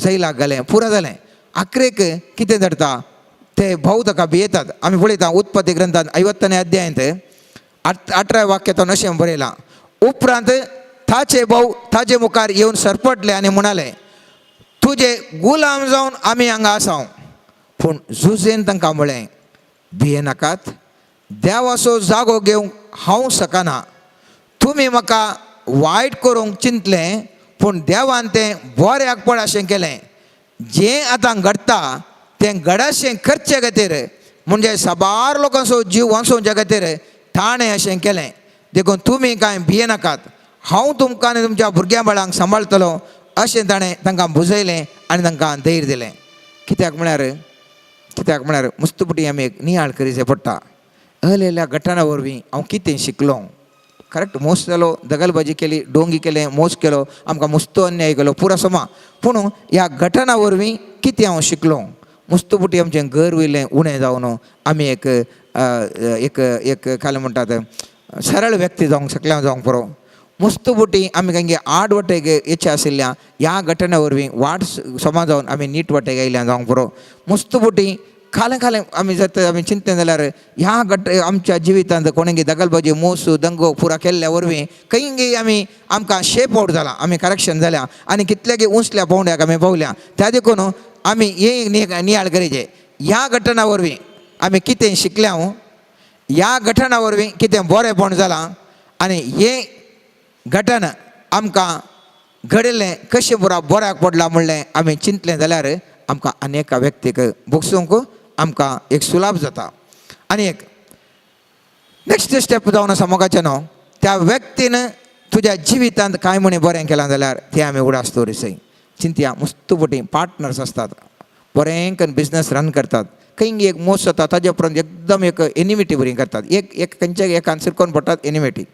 जैलाक घालें, पुरो जालें. आखरेक कितें धरता ते भाव ताका भियेतात. आमी पळयता उत्पत्ती ग्रंथांत 50 अध्यायांत 18 वाक्यांत अशें बरयलां, उपरांत ताचे भाव ताचे मुखार येवन सरपटले आनी म्हणाले, तुजे गुलाम जावन आमी हांगा आसा. पूण जुजेन तांकां म्हळें, भियेनाकात, देवाचो जागो घेवंक हांव शकना. तुमी म्हाका वायट करूंक चिंतलें, पूण देवान तें बऱ्याक पड अशें केलें. जें आतां घडटा तें घडाशें करचे खातीर, म्हणजे साबार लोकांचो जीव वांचोवच्या खातीर ताणें अशें केलें. देखून तुमी कांय भियेनाकात, हांव तुमकां आनी तुमच्या भुरग्यां बाळांक सांबाळटलो अशें ताणें तांकां बुजयलें आनी तांकां धैर्य दिलें. कित्याक म्हळ्यार मुस्तपुटी आमी एक नियाळ करीचें पडटा. अहलेल्या घटना वरवीं हांव कितें शिकलो, करेक्ट मोस जालो, दगलबाजी केली, डोंगी केलें, मोस केलो, आमकां मुस्तो अन्याय केलो, पुरो समा. पूण ह्या घटना वरवीं कितें हांव शिकलो, मुस्तपुटी आमचें घर वयलें उणें जावन आमी एक एक एक काय म्हणटात सरळ व्यक्ती जावंक शकल्या जावंक पुरो. मुस्तपुटी आमी खंय आड वाटेक येचे आशिल्ल्या ह्या घटना वरवीं वाट समा जावन आमी नीट वाटेक आयल्या जावंक पुरो. मुस्तपुटी खालें खालें आमी जर आमी चिंतलें जाल्यार ह्या घट आमच्या जिवितांत कोणेंगी दगलबाजी, मोस, दंगो पुरा केल्ल्या वरवीं खंयगी आमी आमकां शेप आवट जाला, आमी करेक्शन जाल्या आनी कितलेगी उंचल्या पावंड्याक आमी पावल्या. त्या देखून आमी हे नियाळ करीचे ह्या घटना वरवीं आमी कितें शिकल्या, ह्या घटना वरवीं कितें बरेंपण जालां आनी हें घटना आमकां घडिल्लें कशें पुरा बऱ्याक पडलां म्हणलें आमी चिंतलें जाल्यार आमकां अनेक व्यक्तीक भोगसूंक आमकां एक सुलाभ जाता. आनी एक नेक्स्ट स्टेप जावन आसा मोगाचें न्हू, त्या व्यक्तीन तुज्या जिवितांत कांय म्हणी बरें केलां जाल्यार तें आमी उडास दवरिसय. चिंतया, मस्त पटी पार्टनर्स आसतात, बरें करून बिजनस रन करतात, खंय एक मोस जाता, ताजे उपरांत एकदम एक एनिमिटी बरी करतात, एक एक खंयच्या एकान सिरकोन पडटात एनिमिटी.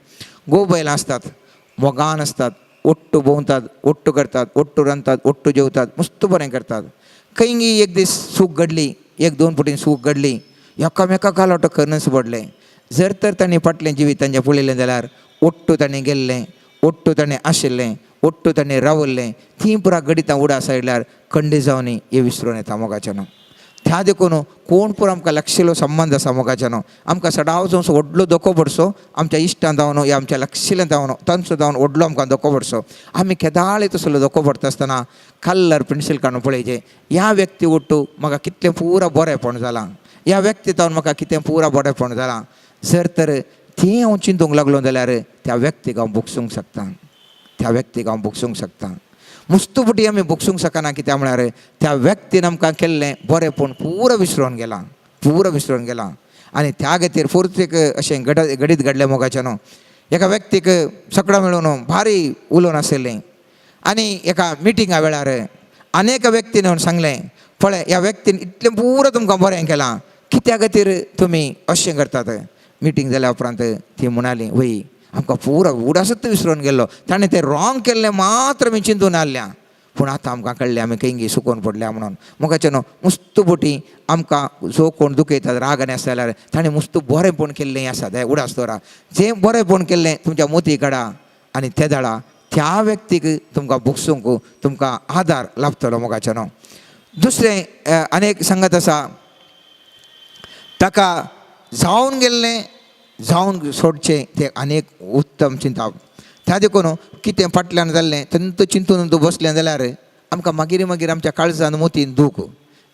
गो बैलां आसतात, मोगान आसतात, ओट्टू भोंवतात, ओट्टू करतात, ओट्टू रांदतात, ओट्टू जेवतात, मस्त बरें करतात. खंय एक दीस सूख घडली, एक दोन फुटी सूख घडली, एकामेका घालोटो करनच पडलें. जर तर तांणी फाटलें जिवीत तांचें पळयलें जाल्यार ओट्टू तांणी गेल्लें, ओट्टू ताणें आशिल्लें, ओट्टू ताणें रावल्लें, तीं पुरा गणितां उडा सायडल्यार खंडी जावन हें विसरून येता मोगाचें न्हू. त्या देखून कोण पुरो आमकां लागशिल्लो संबंद आसा मोगाचें न्हू, आमकां सदांच असो व्हडलो धोको पडसो आमच्या इश्टान जावन या आमच्या लागशिल्ल्यान जावन तांचो जावन व्हडलो आमकां धोको पडसो. आमी केदाळ तसलो धोको पडटा आसतना कलर पेन्सील काडून पळयचें, ह्या व्यक्ती ओट्टू म्हाका कितलें पुरा बरेंपण जालां, ह्या व्यक्ती जावन म्हाका कितें पुरा बरेंपण जालां. जर तर तें हांव चिंतूंक लागलो जाल्यार त्या व्यक्तीक हांव भोगसूंक शकता, त्या व्यक्तीक हांव भोगसूंक शकता. मुस्तू फुटी आमी भोगसूंक शकना, कित्याक म्हळ्यार त्या व्यक्तीन आमकां केल्लें बरेंपण पुरो विसरून गेलां, पुरो विसरून गेलां. आनी त्या खातीर फोर्थ एक अशें घडीत घडलें मोगाचें न्हू, एका व्यक्तीक सगळां मेळून भारी उलोवन आशिल्लें आनी एका मिटिंगा वेळार अनेक व्यक्तीन येवन सांगलें, पळय ह्या व्यक्तीन इतलें पुरो तुमकां बरें केलां, कित्या खातीर तुमी अशें करतात. मिटींग जाल्या उपरांत ती म्हणाली, वय आमकां पुरो उडासच विसरून गेल्लो, ताणें तें रॉंग केल्लें मात्र आमी चिंतून आसल्या, पूण आतां आमकां कळ्ळें आमी खंय सुकोवन पडल्या म्हणून. मोगाचें न्हू, मुस्त बोटी आमकां जो कोण दुखयतात रागान आसा जाल्यार ताणें मुस्त बरेंपण केल्लें आसा तें उडास दवरा. जें बरेंपण केल्लें तुमच्या मोती काडा आनी ते दाडा त्या व्यक्तीक तुमकां भोगसूंक तुमकां आदार लाभतलो मोगाचें न्हू. दुसरें अनेक सांगत आसा, ताका जावन गेल्लें जावन सोडचें तें अनेक उत्तम चिंताप. त्या देखून कितें फाटल्यान जाल्लें तेन्ना चिंतून तूं बसलें जाल्यार आमकां मागीर मागीर आमच्या काळजान मोतीन दूख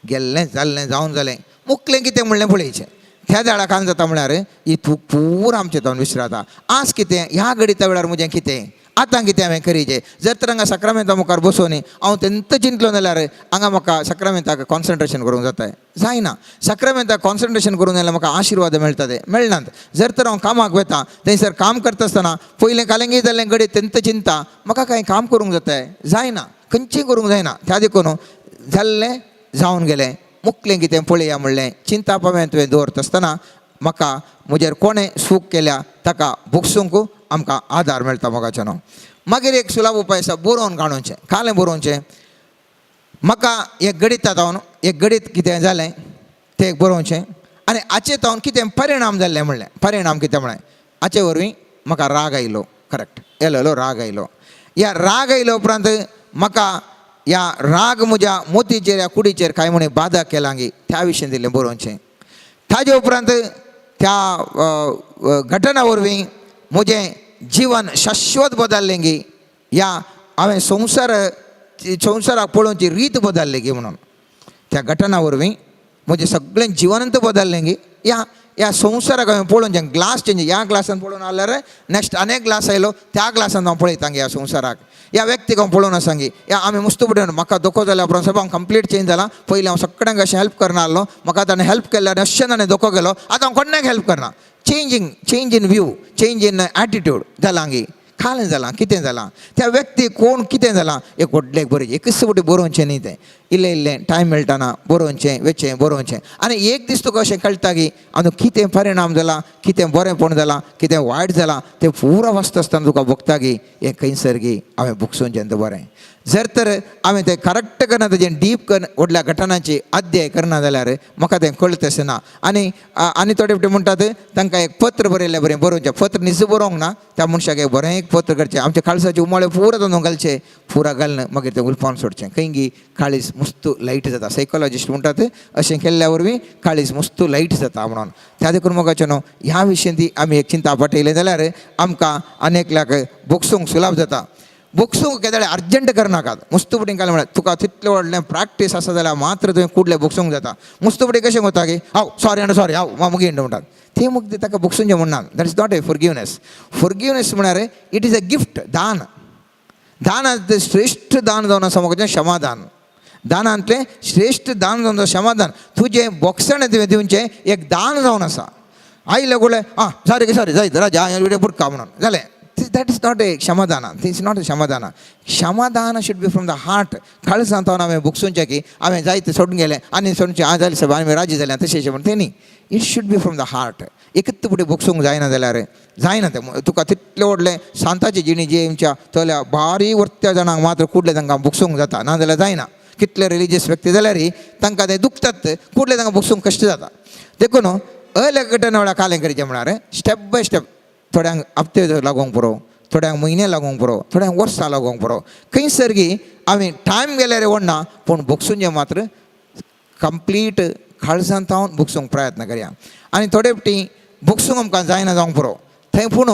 गेल्लें जाल्लें जावन जालें मुकलें कितें म्हणलें पळयचें. त्या दाडा कान जाता म्हळ्यार ही तूं पुरा आमचें जावन विसराता. आज कितें ह्या घडिता वेळार म्हजें कितें आतां कितें हांवें करीचें. जर तर हांगा साक्रामेंता मुखार बसून हांव तेंत चिंतलो जाल्यार हांगा म्हाका साक्रामेंताक कॉन्सन्ट्रेशन करूंक जाता जायना. साक्रामेंताक कॉन्सन्ट्रेशन करूंक जाल्यार म्हाका आशिर्वाद मेळटा ते मेळनात. जर तर हांव कामाक वता थंयसर काम करता आसतना पयलें कालेंगी जाल्लें घडये तेंत चिंता म्हाका कांय काम करूंक जाता जायना, खंयचें करूंक जायना. त्या देखून जाल्लें जावन गेलें मुकलें कितें पळया म्हणलें चिंताप हांवें तुवें दवरता आसतना म्हाका म्हजेर कोणें सूख केल्या ताका भोगसूंक आमकां आदार मेळटा मोगाचें न्हू. मागीर एक सुलाभ उपाय आसा, बरोवन काडूचें. कालें बरोवचें, म्हाका एक गणिता जावन एक गणीत कितें जालें तें एक बरोवचें आनी हाचे जावन कितें परिणाम जाल्लें म्हणलें, परिणाम कितें म्हणलें, हाचे वरवीं म्हाका राग आयलो, करेक्ट येयलो राग आयलो. ह्या राग आयल्या उपरांत म्हाका ह्या राग म्हज्या मोतीचेर ह्या कुडीचेर कांय म्हणी बादा केला गी त्या विशीं दिल्लें बरोवचें. ताजे उपरांत त्या घटना वरवीं म्हजें जिवन शाश्वत बदल्लें गी, ह्या हांवें संवसाराक पळोवची रीत बदल्ली गी म्हणून त्या घटना वरवीं म्हजें सगळें जिवनंत बदल्लें गी. ह्या ह्या संवसाराक हांवें पळोवचें ग्लास चेंज, ह्या ग्लासान पळोवन आसल्यार नेक्स्ट अनेक ग्लास आयलो त्या ग्लासान हांव पळयता गे ह्या संवसाराक, ह्या व्यक्तीक हांव पळोवन आसा गे. ह्या आमी मुस्त पळोवन म्हाका धोको जाल्या उपरांत सायब हांव कंप्लीट चेंज जाला, पयलीं हांव सगळ्यांक अशें हेल्प करना आसलो, म्हाका ताणें हेल्प केल्यार अशें ताणें धोको केलो, आतां हांव कोणाक हेल्प करना. Changing, change in view, change in attitude जालां गे, खालें जालां कितें जालां त्या व्यक्ती कोण कितें जालां एक व्हडलें एक बरें एकच फावटी बरोवचें न्ही, तें इल्लें इल्लें टायम मेळटाना बरोवचें वेचें बरोवचें आनी एक दीस तुका अशें कळटा की आनी कितें परिणाम जाला, कितें बरेंपण जालां, कितें वायट जालां तें पुरो वाचता आसतना तुका भोगता की हें खंयसर गी हांवें भोगसूचें तें बरें. जर तर हांवें तें करेक्ट करना तेजें डीप कर व्हडल्या घटनाची अध्याय करना जाल्यार म्हाका तें कळत ना. आनी आनी थोडे फावटी म्हणटात तांकां एक पत्र बरयल्लें बरें बरोवचें, पत्र निज बरोवंक ना त्या मनशाक एक बरें एक पत्र करचें, आमच्या काळसाचे उमाळे पुरा तातूंत घालचे, पुरा घालून मागीर तें उलपावन सोडचें. खंय गी काळीज मुस्त लायट जाता. सायकोलॉजिस्ट म्हणटात अशें केल्ल्या वरवीं काळीज मुस्त लायट जाता म्हणून. त्या देखून मोगाचें न्हू ह्या विशयी ती आमी एक चिंता पाठयलें जाल्यार आमकां अनेकल्याक भोगसूंक सुलाभ जाता. बोगसूंक केदळे अर्जंट करनाकात. मुस्तुपटी काल म्हळ्यार तुका तितलें व्हडलें प्रॅक्टीस आसा जाल्यार मात्र तुवें कुडलें बोगसूंक जाता. मुस्तुपटी कशें कोता की हांव सॉरी आनी सॉरी हांव मुगीं म्हणटात ते मुग ताका बोगसूंचें म्हणना. That is not a forgiveness. Forgiveness म्हळ्यार it is a gift, दान. दानांतलें श्रेश्ठ दान जावन आसा म्हाका क्षमादान. दानांतलें श्रेश्ठ दान जावन क्षमादान. तुजें बोगसणें तुवें दिवचें एक दान जावन आसा. आयलें कुडलें आं सॉरी सॉरी जायत राजा हांवें बुडका म्हणून जालें. That is not a क्षमादान. Is not a क्षमादान. क्षमादान should be from the heart. काळजांत हांवें बोगसूंचें की हांवें जायते सोडून गेलें आनी सोडचें आं जालें सायब आनी राजी जालें तशें म्हण तें न्ही. It should be from the heart. एकच फुडें बोगसूंक जायना जाल्यार जायना तें. तुका तितलें व्हडलें सांताची जिणी जी आमच्या तल्या भारी वर्त्या जाणांक मात्र कुडलें तांकां बोगसूंक जाता, ना जाल्यार जायना. कितले रिलिजियस व्यक्ती जाल्यार तांकां ते दुखतात, कुडलें तांकां बोगसूंक कश्ट जाता. देखून अले घटना वेळार कालें करचें म्हळ्यार स्टेप बाय स्टेप. थोड्यांक हप्ते लागोंक पुरो, थोड्यांक म्हयने लागोंक पुरो, थोड्यांक वर्सां लागोंक पुरो. खंयसर गी आमी टायम गेल्यार व्हडना, पूण बोगसूंचें मात्र कंप्लीट काळजांत हांव बोगसूंक प्रयत्न करया. आनी थोडे फावटी बोगसूंक आमकां जायना जावंक पुरो थंय, पूण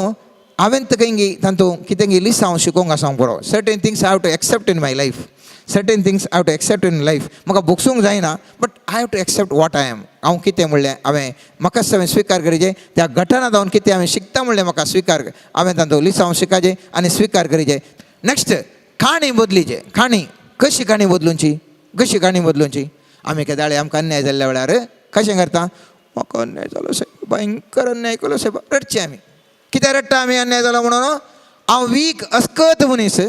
हांवें खंय तातूंत कितें लिसांव शिकोवंक आसूंक पुरो. Certain things I have to accept in my life. Certain things I have to accept in life. म्हाका बोगसूंक जायना, but I have to accept what I am. हांव कितें म्हणलें हांवें म्हाकाच हांवें स्विकार करीजे. त्या घटना जावन कितें हांवें शिकता म्हणलें म्हाका स्विकार हांवें तातूंत लिसांव शिकाजे आनी स्विकार करीजे. नेक्स्ट काणी बदलीचे. काणी कशी काणी बदलुची? कशी काणी बदलुची? आमी केदाळे आमकां अन्याय जाल्ल्या वेळार कशें करता? म्हाका अन्याय जालो सायब, भयंकर अन्याय केलो सायब, रडचे आमी. कित्याक रडटा आमी? अन्याय जालो म्हणून. हांव वीक अस्कत मनीस,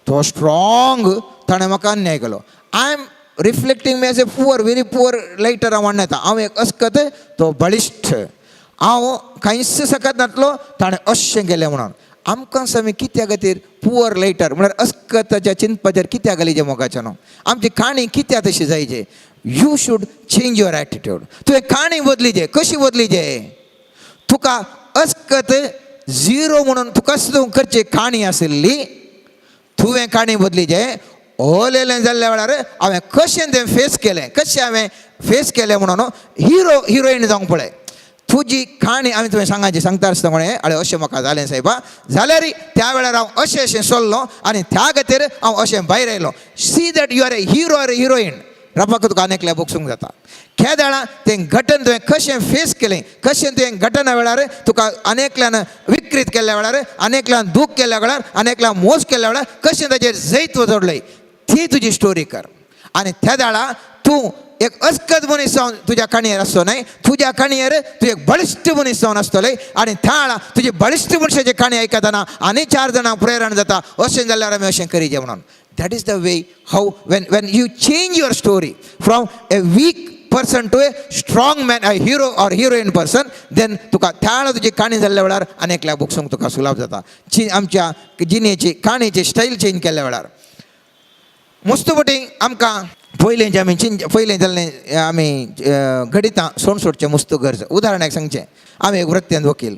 तो स्ट्रॉंग, ताणें म्हाका अन्याय केलो. I am reflecting me as a poor, very poor lighter. हांव म्हणटा हांव एक अस्कत, तो बळिश्ट, हांव कांयच सकत नातलो, ताणें अशें केलें म्हणून. आमकां आमी कित्या खातीर पुअर लायटर म्हळ्यार अस्कताच्या चिंतपाचेर कित्याक घालीचे मोगाचें न्हू? आमची काणी कित्याक तशी जायचे? You should change your attitude. तुवें काणी बदलीचे. कशी बदलीचे? तुका अस्कत झिरो म्हणून तुकाच तूं करची काणी आशिल्ली, तुवें काणी बदलीचे. ओलेलें जाल्ल्या वेळार हांवें कशें तें फेस केलें, कशें हांवें फेस केलें म्हणून हिरो हिरोईन जावंक पळय. तुजी काणी हांवें तुवें सांगाची सांगता आसतना म्हळें अरे अशें म्हाका जालें सायबा, जाल्यार त्या वेळार हांव अशें अशें चल्लो आनी त्या खातीर हांव अशें भायर आयलो. See that you are a hero or heroine. रपाक तुका आनी एकल्या बोगसूंक जाता. केदाळा तें घटन तुवें कशें फेस केलें, कशें तुवें घटना वेळार तुका अनेकल्यान विकृत केल्ल्या वेळार, अनेकल्यान दूख केल्ल्या वेळार, अनेकल्यान मोस केल्ल्या वेळार कशें ताचेर जैत जोडलें ती तुजी स्टोरी कर. आनी त्या वेळा तूं एक अस्कत मनीस जावन तुज्या काणयेर आसचो न्हय, तुज्या काणयेर तूं एक बळिश्ट मनीस जावन आसतलें. आनी त्या वेळा तुजी बळिश्ट मनशाची काणी आयकतना आनी चार जाणांक प्रेरण जाता, अशें जाल्यार आमी अशें करीजे म्हणून. That is the way how when you change your story from a weak person to a strong man, a hero or heroine person, then तुका त्या वेळार तुजी काणी जाल्ल्या वेळार आनी एकल्या बोगसूंक तुका सुलाभ जाता. आमच्या जिणेची काणयेची स्टायल चेंज केल्ल्या वेळार मुस्तपटी आमकां पयलें जें आमी चिंत पयलें जाल्लें आमी घडितां सोड सोडचें मुस्त गरज. उदाहरणाक सांगचें, आमी एक वृत्तेंत वकील.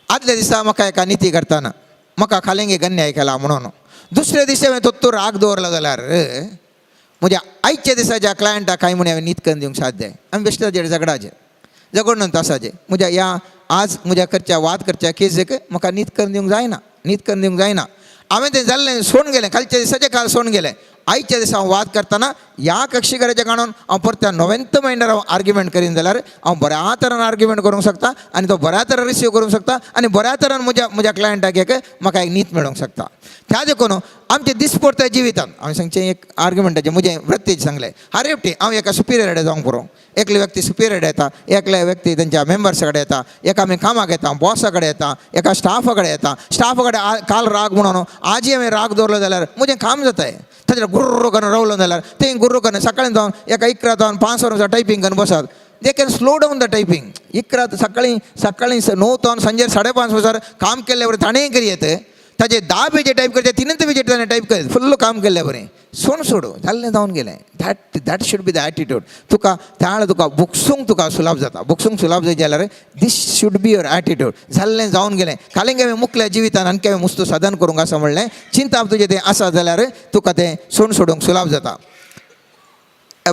आदल्या दिसा म्हाका एका निती करतना म्हाका खालेंगे अन्याय केला म्हणून दुसऱ्या दिसा हांवें तो राग दवरलो जाल्यार म्हज्या आयच्या दिसाच्या क्लायंटाक कांय म्हण हांवें नीत करून दिवंक साध्य? आमी बेश्टे ताजेर झगडाचें झगडून तासाचें म्हज्या ह्या आज म्हज्या करच्या वाद करच्या केसीक म्हाका नीत करून दिवंक जायना, नीत करून दिवंक जायना. हांवें तें जाल्लें सोडून गेलें, कालच्या दिसाचें काल सोडून गेलें. आयच्या दिसा हांव वाद करतना ह्या कक्षीकाराच्या काणून हांव परत्या नोवेंत मायंडार हांव आर्ग्युमेंट करीन जाल्यार हांव बऱ्या तरान आर्ग्युमेंट करूंक शकता आनी तो बऱ्या तरान रिसीव करूंक शकता आनी बऱ्या तरान म्हज्या म्हज्या क्लायंटाक एक म्हाका एक नीत मेळोंक शकता. त्या देखून आमच्या दिसपडत्या जिवितांत हांवें सांगचें एक आर्ग्युमेंटाचें म्हजें वृत्तीचें सांगलें. हर एकटी हांव एका सुपिरियर कडेन जावंक पुरो. एकली व्यक्ती सुपिरियर येता, एकले व्यक्ती तेंच्या मेंबर्सा कडेन येता, एका आमी कामाक येता, बॉसा कडेन येता, एका स्टाफा कडेन येता. स्टाफा कडेन काल राग म्हणून आजी हांवें राग दवरलो जाल्यार म्हजें काम जाताय. ताचेर गुर्र करून रावलो जाल्यार ते गुर्र करून सकाळी जावन एका 11 जावन 5 वरां टायपींग करून बसात. They can slow down the typing. 11 सकाळी सकाळी 9 जावन संजे 5:30 वरां काम केल्ले बरें ताणें करी येता. ताजे 10 पेजे टायप करचे, 3 पेजे ताणें टायप कर फुल्ल काम केल्ले बरें सोड सोडू जाल्लें जावन गेलें. That should be the attitude. तुका त्या वेळार तुका बोगसूंक तुका सुलाभ जाता. बोगसूंक सुलाभ जायत जाल्यार this should be your attitude. जाल्लें जावन गेलें. कालेंगे हांवें मुकल्या जिवितान आनी हांवें मुस्तू साधन करूंक आसा म्हणलें चिंताप तुजें तें आसा जाल्यार तुका तें सोड सोडूंक सुलाभ जाता.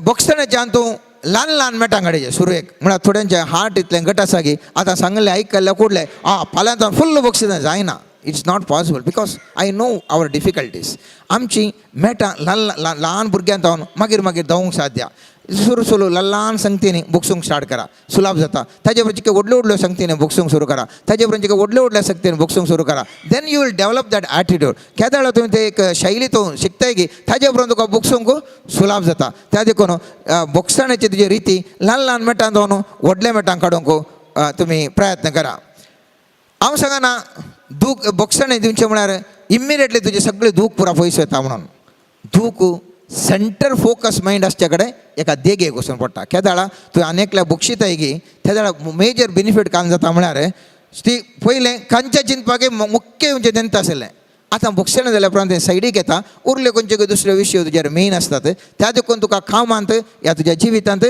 बोगसण्याच्यान तूं ल्हान ल्हान मेटां काडचें सुरवेक. म्हळ्यार थोड्यांचें हार्ट इतलें घट आसा की आतां सांगलें आयकल्लें कुडलें आं फाल्यां फुल्ल बक्षिसां जायना. It's not possible because I know our difficulties. आमची मेटां ल्हान ल्हान ल्हान भुरग्यां जावन मागीर मागीर धांवूंक साध्य. सुरू सुरू ल्हान ल्हान संगतींनी भोगसूंक स्टार्ट करा, सुलाभ जाता. ताजे उपरांत चिके व्हडल्यो व्हडल्यो संगतींनी भोगसूंक सुरू करा, ताजे उपरांत चिके व्हडल्यो व्हडल्या संगतींनी भोगसूंक सुरू करा. Then you will develop that attitude. केदाळा तुवें ते एक शैली तूं शिकताय की ताजे उपरांत तुका भोगसूंक सुलाभ जाता. त्या देखून भोगसण्याची तुजी रिती ल्हान ल्हान मेटां जावन व्हडल्या मेटां काडूंक तुमी प्रयत्न करा. हांव सांगना दूख भोगसणें दिवचें म्हळ्यार इमिडिएटली तुजें सगळें दूख पुरा पयस वता म्हणून. दूख सेंटर फोकस मायंड आसच्या कडेन एका देगेक वचून पडटा. केदाळा तुवें आनी एकल्याक बक्षिताय गी तेदाळा मेजर बेनिफीट कांय जाता म्हळ्यार ती पयलें खंयच्या चिंतपाक मुख्य म्हणजे तेंत आशिल्लें. आतां भोगसणें जाल्या उपरांत तें सायडीक येता, उरले खंयचे दुसरे विशय तुजेर मेन आसतात. त्या देखून तुका कामांत या तुज्या जिवितांत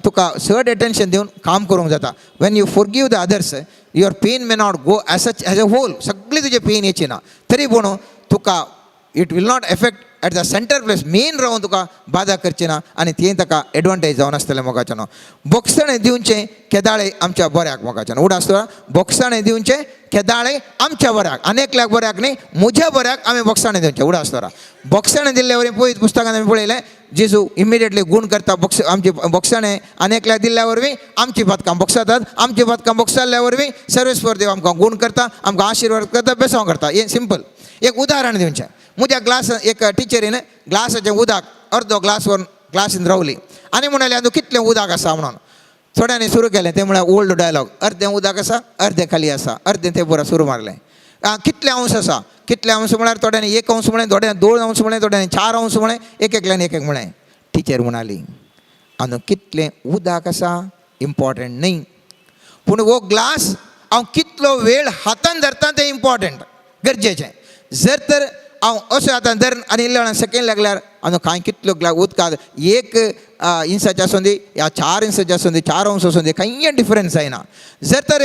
तुका चड एटेन्शन दिवन काम करूंक जाता. When you forgive the others, your pain may not go as such as a whole. सगळी तुजें पेन येची ना, तरी पूण तुका it will not affect at the center place. Main रावन तुका बादा करची ना आनी तें ताका एडवांटेज जावन आसतलें मोगाचें. भोगसणें दिवचें केदाळे आमच्या बऱ्याक मोगाचें. उडास भोगसणें दिवचें केदाळे आमच्या बऱ्याक, आनी एकल्याक बऱ्याक न्ही, म्हज्या बऱ्याक आमी भोगसणें दिवचें. उडास दवरा भोगसणें दिल्ले वरवीं पयत पुस्तकान आमी पळयलें, जेजू इमिडिएटली गूण करता. बोक्स आमची भोगसणें आनी एकल्याक दिल्ल्या वरवीं आमची पातकां भोगसातात. आमची पातकां भोगसाल्ल्या वरवीं सर्वेस्पर देव आमकां गूण करता, आमकां आशिर्वाद करता, बेसांव करता. हें सिंपल एक उदाहरण दिवचें. म्हज्या ग्लास एक टिचरीन ग्लासाचें उदक अर्दो ग्लास व्हरून ग्लासीन रावली आनी म्हणाले, आतां कितलें उदक आसा म्हणून. थोड्यांनी सुरू केलें तें म्हळ्यार ओल्ड डायलॉग, अर्दें उदक आसा, अर्दें खाली आसा, अर्दें तें पुरा सुरू मारलें. कितले अंश आसा, कितले अंश म्हळ्यार थोड्यांनी 1 अंश म्हळें, थोड्यांनी 2 अंश म्हळें, थोड्यांनी 4 अंश म्हळें, एक एकल्यान एक एक म्हळें. टिचर म्हणाली, आनी कितलें उदक आसा इम्पॉर्टंट न्ही, पूण हो ग्लास हांव कितलो वेळ हातान धरता तें इम्पॉर्टंट, गरजेचें. जर तर हांव असो हातान धर आनी इल्ल्या वेळान सेकेंड लागल्यार आनी कांय कितलो ग्लास उदकां 1 इंचाचें आसूं दी या 4 इंचाचें आसूं दी, 4 अंश आसूं दी, कांय डिफरन्स जायना. जर तर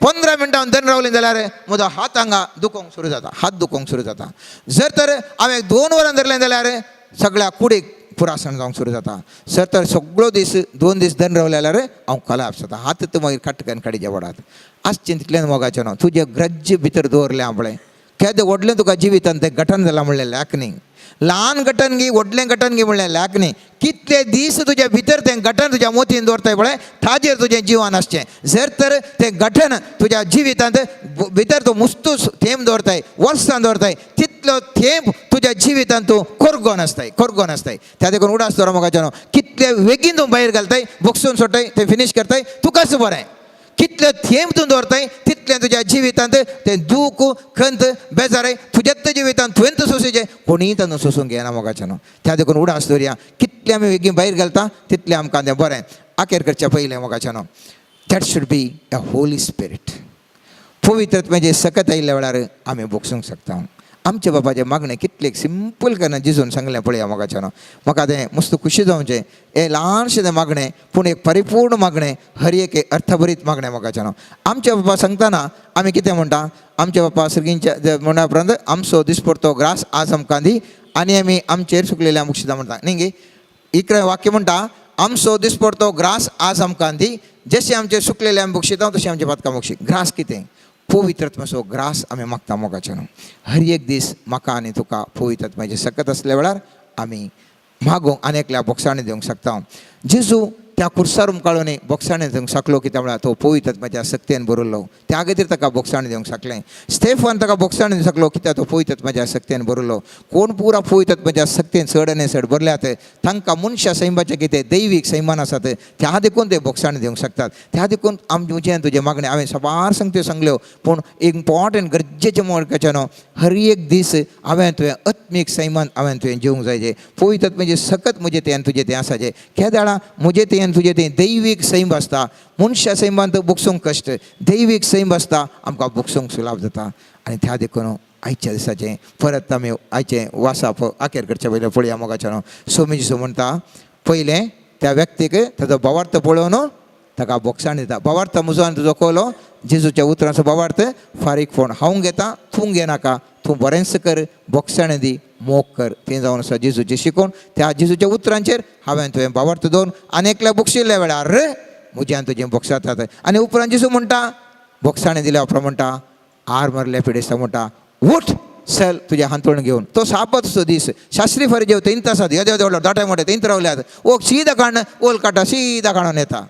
15 मिनटां हांव धरून रावलें जाल्यार म्हजो हात हांगा दुखोवंक सुरू जाता, हात दुखोवंक सुरू जाता. जर तर हांवें 2 वरां धरलें जाल्यार सगळ्या कुडीक पुरासण जावंक सुरू जाता. जर तर सगळो दीस 2 दीस धरून रावले जाल्यार हांव कॉलॅप्स जाता, हात तूं मागीर कटकन काडीचे पडात. आज चिंतलें मोगाचें न्हू, तुजें ग्रज भितर दवरलें आपणें केदें व्हडलें तुका जिवितान तें गठन जालां म्हणलें लॅक न्ही, ल्हान गटन गी व्हडलें गटन गी म्हणलें लॅक न्ही. कितले दीस तुज्या भितर तें गठन तुज्या मोतीन दवरताय पळय, ताजेर तुजें जिवन आसचें. जर तर तें गठन तुज्या जिवितांत भितर तूं मुस्तू थेंब दवरताय, वर्सां दवरताय, तितलो थेंब तुज्या जिवितांत तूं कोरगोन आसताय, कोरगोन आसताय. त्या देखून उडास दवर मोगाच्यानो, कितले बेगीन तूं भायर घालताय, बोगसून सोडटाय, तें फिनीश करताय, तुकाच बरें. कितले थेंब तूं दवरताय तितलें तुज्या जिवितांत तें दूख खंत बेजाराय तुज्याच जिवितांत तुवें सोंसूचें, कोणीय तांकां सोंसूंक घेना मोगाच्यानो. त्या देखून उडास दवरया, कितलें आमी बेगीन भायर घालता तितलें आमकां तें बरें. आखेर करच्या पयलें मोगाच्यानो, that should be a Holy Spirit. पवित्रत्वाचें सकत आयिल्ल्या वेळार आमी भोगसूंक शकता. आमच्या बापाचें मागणें कितलें सिंपल करना जेजून सांगलें पळया मोगाच्यानो. म्हाका तें मस्त खुशी जावचें, हें ल्हानशें तें मागणें पूण एक परिपूर्ण मागणें, हर एक अर्थभरीत मागणें मोगाच्यानो. आमच्या बापा सांगतना आमी कितें म्हणटा? आमच्या बापा सर्गींच्या म्हणा उपरांत आमचो दिसपडतो ग्रास आज आमकां दी आनी आमी आमचेर सुकलेल्या मुक्षिता म्हणटा न्ही गे. इकरा वाक्य म्हणटा, आमचो दिसपडतो ग्रास आज आमकां दी, जशें आमचे सुकलेले आमी बक्षिता तशें आमचे पातकां बक्षी. ग्रास कितें? पवित्रत्माचो ग्रास आमी मागता मोगाच्यानो. हर एक दीस म्हाका आनी तुका पवित्रत्माची सकत आसल्या वेळार आमी मागूंक आनी एकल्या बोगसाणी दिवंक शकता. जेजू त्या खुर्सार उमकाळून बोगसाणी दिवंक शकलो कित्याक म्हळ्यार तो पवित्रत्माच्या सक्तेन बरयल्लो, त्या खातीर ताका बोगसाणी दिवंक शकलें. स्टेफन ताका बोगसाणी दिवंक शकलो कित्याक तो पवित्रत्माच्या सक्तेन बरयल्लो. कोण पुरा पवित्रत्माच्या सक्तेन चड आनी चड भरल्यात तांकां मनशां सैमाचें कितें दैवीक सैमान आसात, त्या देखून ते बोगसाणी दिवंक शकतात. त्या देखून आमचें म्हजें तुजें मागणें हांवें साबार संगत्यो सांगल्यो, पूण इम्पॉर्टंट गरजेचें म्हणल्यार न्हू, हर एक दीस हांवें तुवें आत्मीक सैमान हांवें तुवें जेवंक जाय. पवित्रत्माचें सकत म्हजें तें आनी तुजें तें आसाचें. केदाळा म्हजें तें आनी तुजें तें दैवीक सैम आसता. मनशा सैमांत भोगसूंक कश्ट, दैवीक सैम आसता आमकां भोगसूंक सुलाभ जाता. आनी त्या देखून आयच्या दिसाचें परत आमी आयचें वासाप आखेर करचे पयलें पळया मोगाच्यानो. सोमी जेजू म्हणटा, पयलें त्या व्यक्तीक ताजो भावार्थ पळोवन ताका बोगसाण दिता. भावार्थ म्हजो आनी तुजो कोलो, जेजूच्या उतरांचो भावार्थ फारीकपण. हांव घेता, तूं घेनाका, तूं बरेंच कर, बोगसाण दी, मोग कर. तें जावन आसा जेजूचें शिकोवन. त्या जेजूच्या उतरांचेर हांवें तुवें भावार्थ दवरून आनी एकल्या बक्षिल्ल्या वेळार म्हज्यान तुजें बोगसातात. आनी उपरांत जेजू म्हणटा, बोगसाणें दिल्या उपरांत म्हणटा, आर मारल्या पिडेस्ता म्हणटा, उठ, चल तुज्या हांतूण घेवन. तो सापत दीस शास्त्री फरिजेव थंयच आसात, येदे येदे व्हडलो दोटे मोटे थंयच रावल्यात. ओ सीदा काण ओल काडटा, सीदा काडून येता.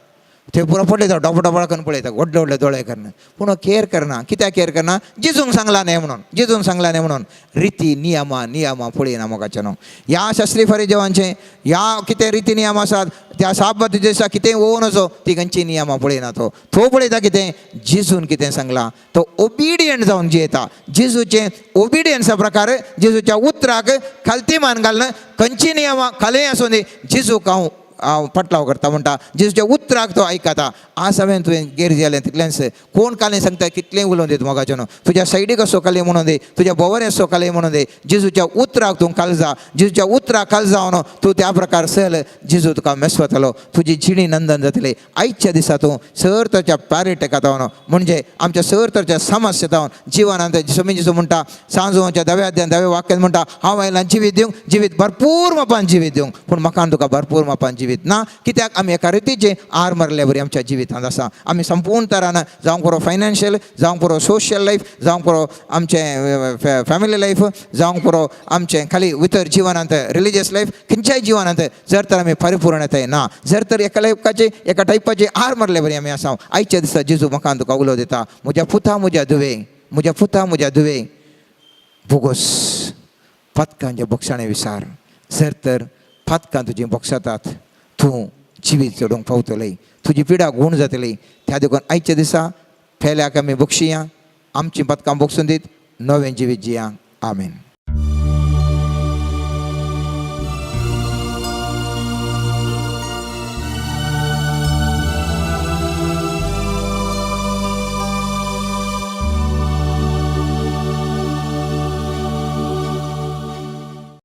ते पुरो पळयता, डोबो डोबो करून पळयता, व्हडले व्हडले दोळे करून. पूण केअर करना. कित्याक केअर करना? जेजूंक सांगला न्हय म्हणून, जेजूंक सांगला न्हय म्हणून. रिती नियमां नियमां पळयना मोगाचे न्हू. ह्या शास्त्री फरिजेवांचे ह्या कितें रिती नियम आसात, त्या साबात दिसा कितें ओवन वचो, ती खंयची नियमां पळयना तो. तो पळयता कितें जेजून कितें सांगलां, तो ओबिडियंट जावन जियेता. जेजूचें ओबिडियन्सा प्रकार, जेजूच्या उतराक खालती मान घालना. खंयची नियमां खालें आसूं दी, जेजूक हांव हांव पटलाव करता म्हणटा. जेजूच्या उतराक तो आयकता. आज हांवें तुवें गेर जालें तितलेंच. कोण कालें सांगता कितलें उलोवन दी मोगाचें न्हू, तुज्या सायडीक असो कालें म्हणून दी, तुज्या बोवरे असो कालें म्हणून दी, जेजूच्या उतराक तूं खाल जा. जेजूच्या उतराक खाल जावन तूं त्या प्रकार चल, जेजू तुका मेसवतलो, तुजी जिणी नंदन जातली. आयच्या दिसा तूं सर तरच्या पॅरिट जावन, म्हणजे आमच्या सर तरच्या समस्या जावन जिवनांत. स्वामी जेजू म्हणटा सांजोच्या दव्या अध्यान दव्या वाक्यान म्हणटा, हांव आयला जिवीत दिवंक, जिवीत भरपूर मापान जिवीत दिवंक. पूण म्हाका आनी तुका भरपूर मापान जिवीत ना. कित्याक? आमी एका रितीचें आर मारले बरी आमच्या जिवितांत आसा. आमी संपूर्ण तरान, जावंक पुरो फायनान्शियल, जावंक पुरो सोशल लायफ, जावंक पुरो आमचें फॅमिली लायफ, जावंक पुरो आमचें खाली भितर जिवनांत रिलिजियस लायफ, खंयच्याय जिवनांत जर तर आमी परिपूर्णताय ना, जर तर एका लायफाचे एका टायपाचे आर मारले बरी आमी आसा. आयच्या दिसा जेजू म्हाका आनी तुका उलो दिता, म्हज्या पुता म्हज्या धुवे, म्हज्या पुता म्हज्या धुवे, बोगोस पातकांच्या बोगसाणें विसार. जर तर पातकां तुजीं बोगसातात, तूं जिवीत चडोवंक पावतली, तुजी पिडा गूण जातली. त्या देखून आयच्या दिसा पेल्याक आमी बक्षिया, आमचीं पातकां बोगसून दीत नवें जिवीत जिया. आमेन.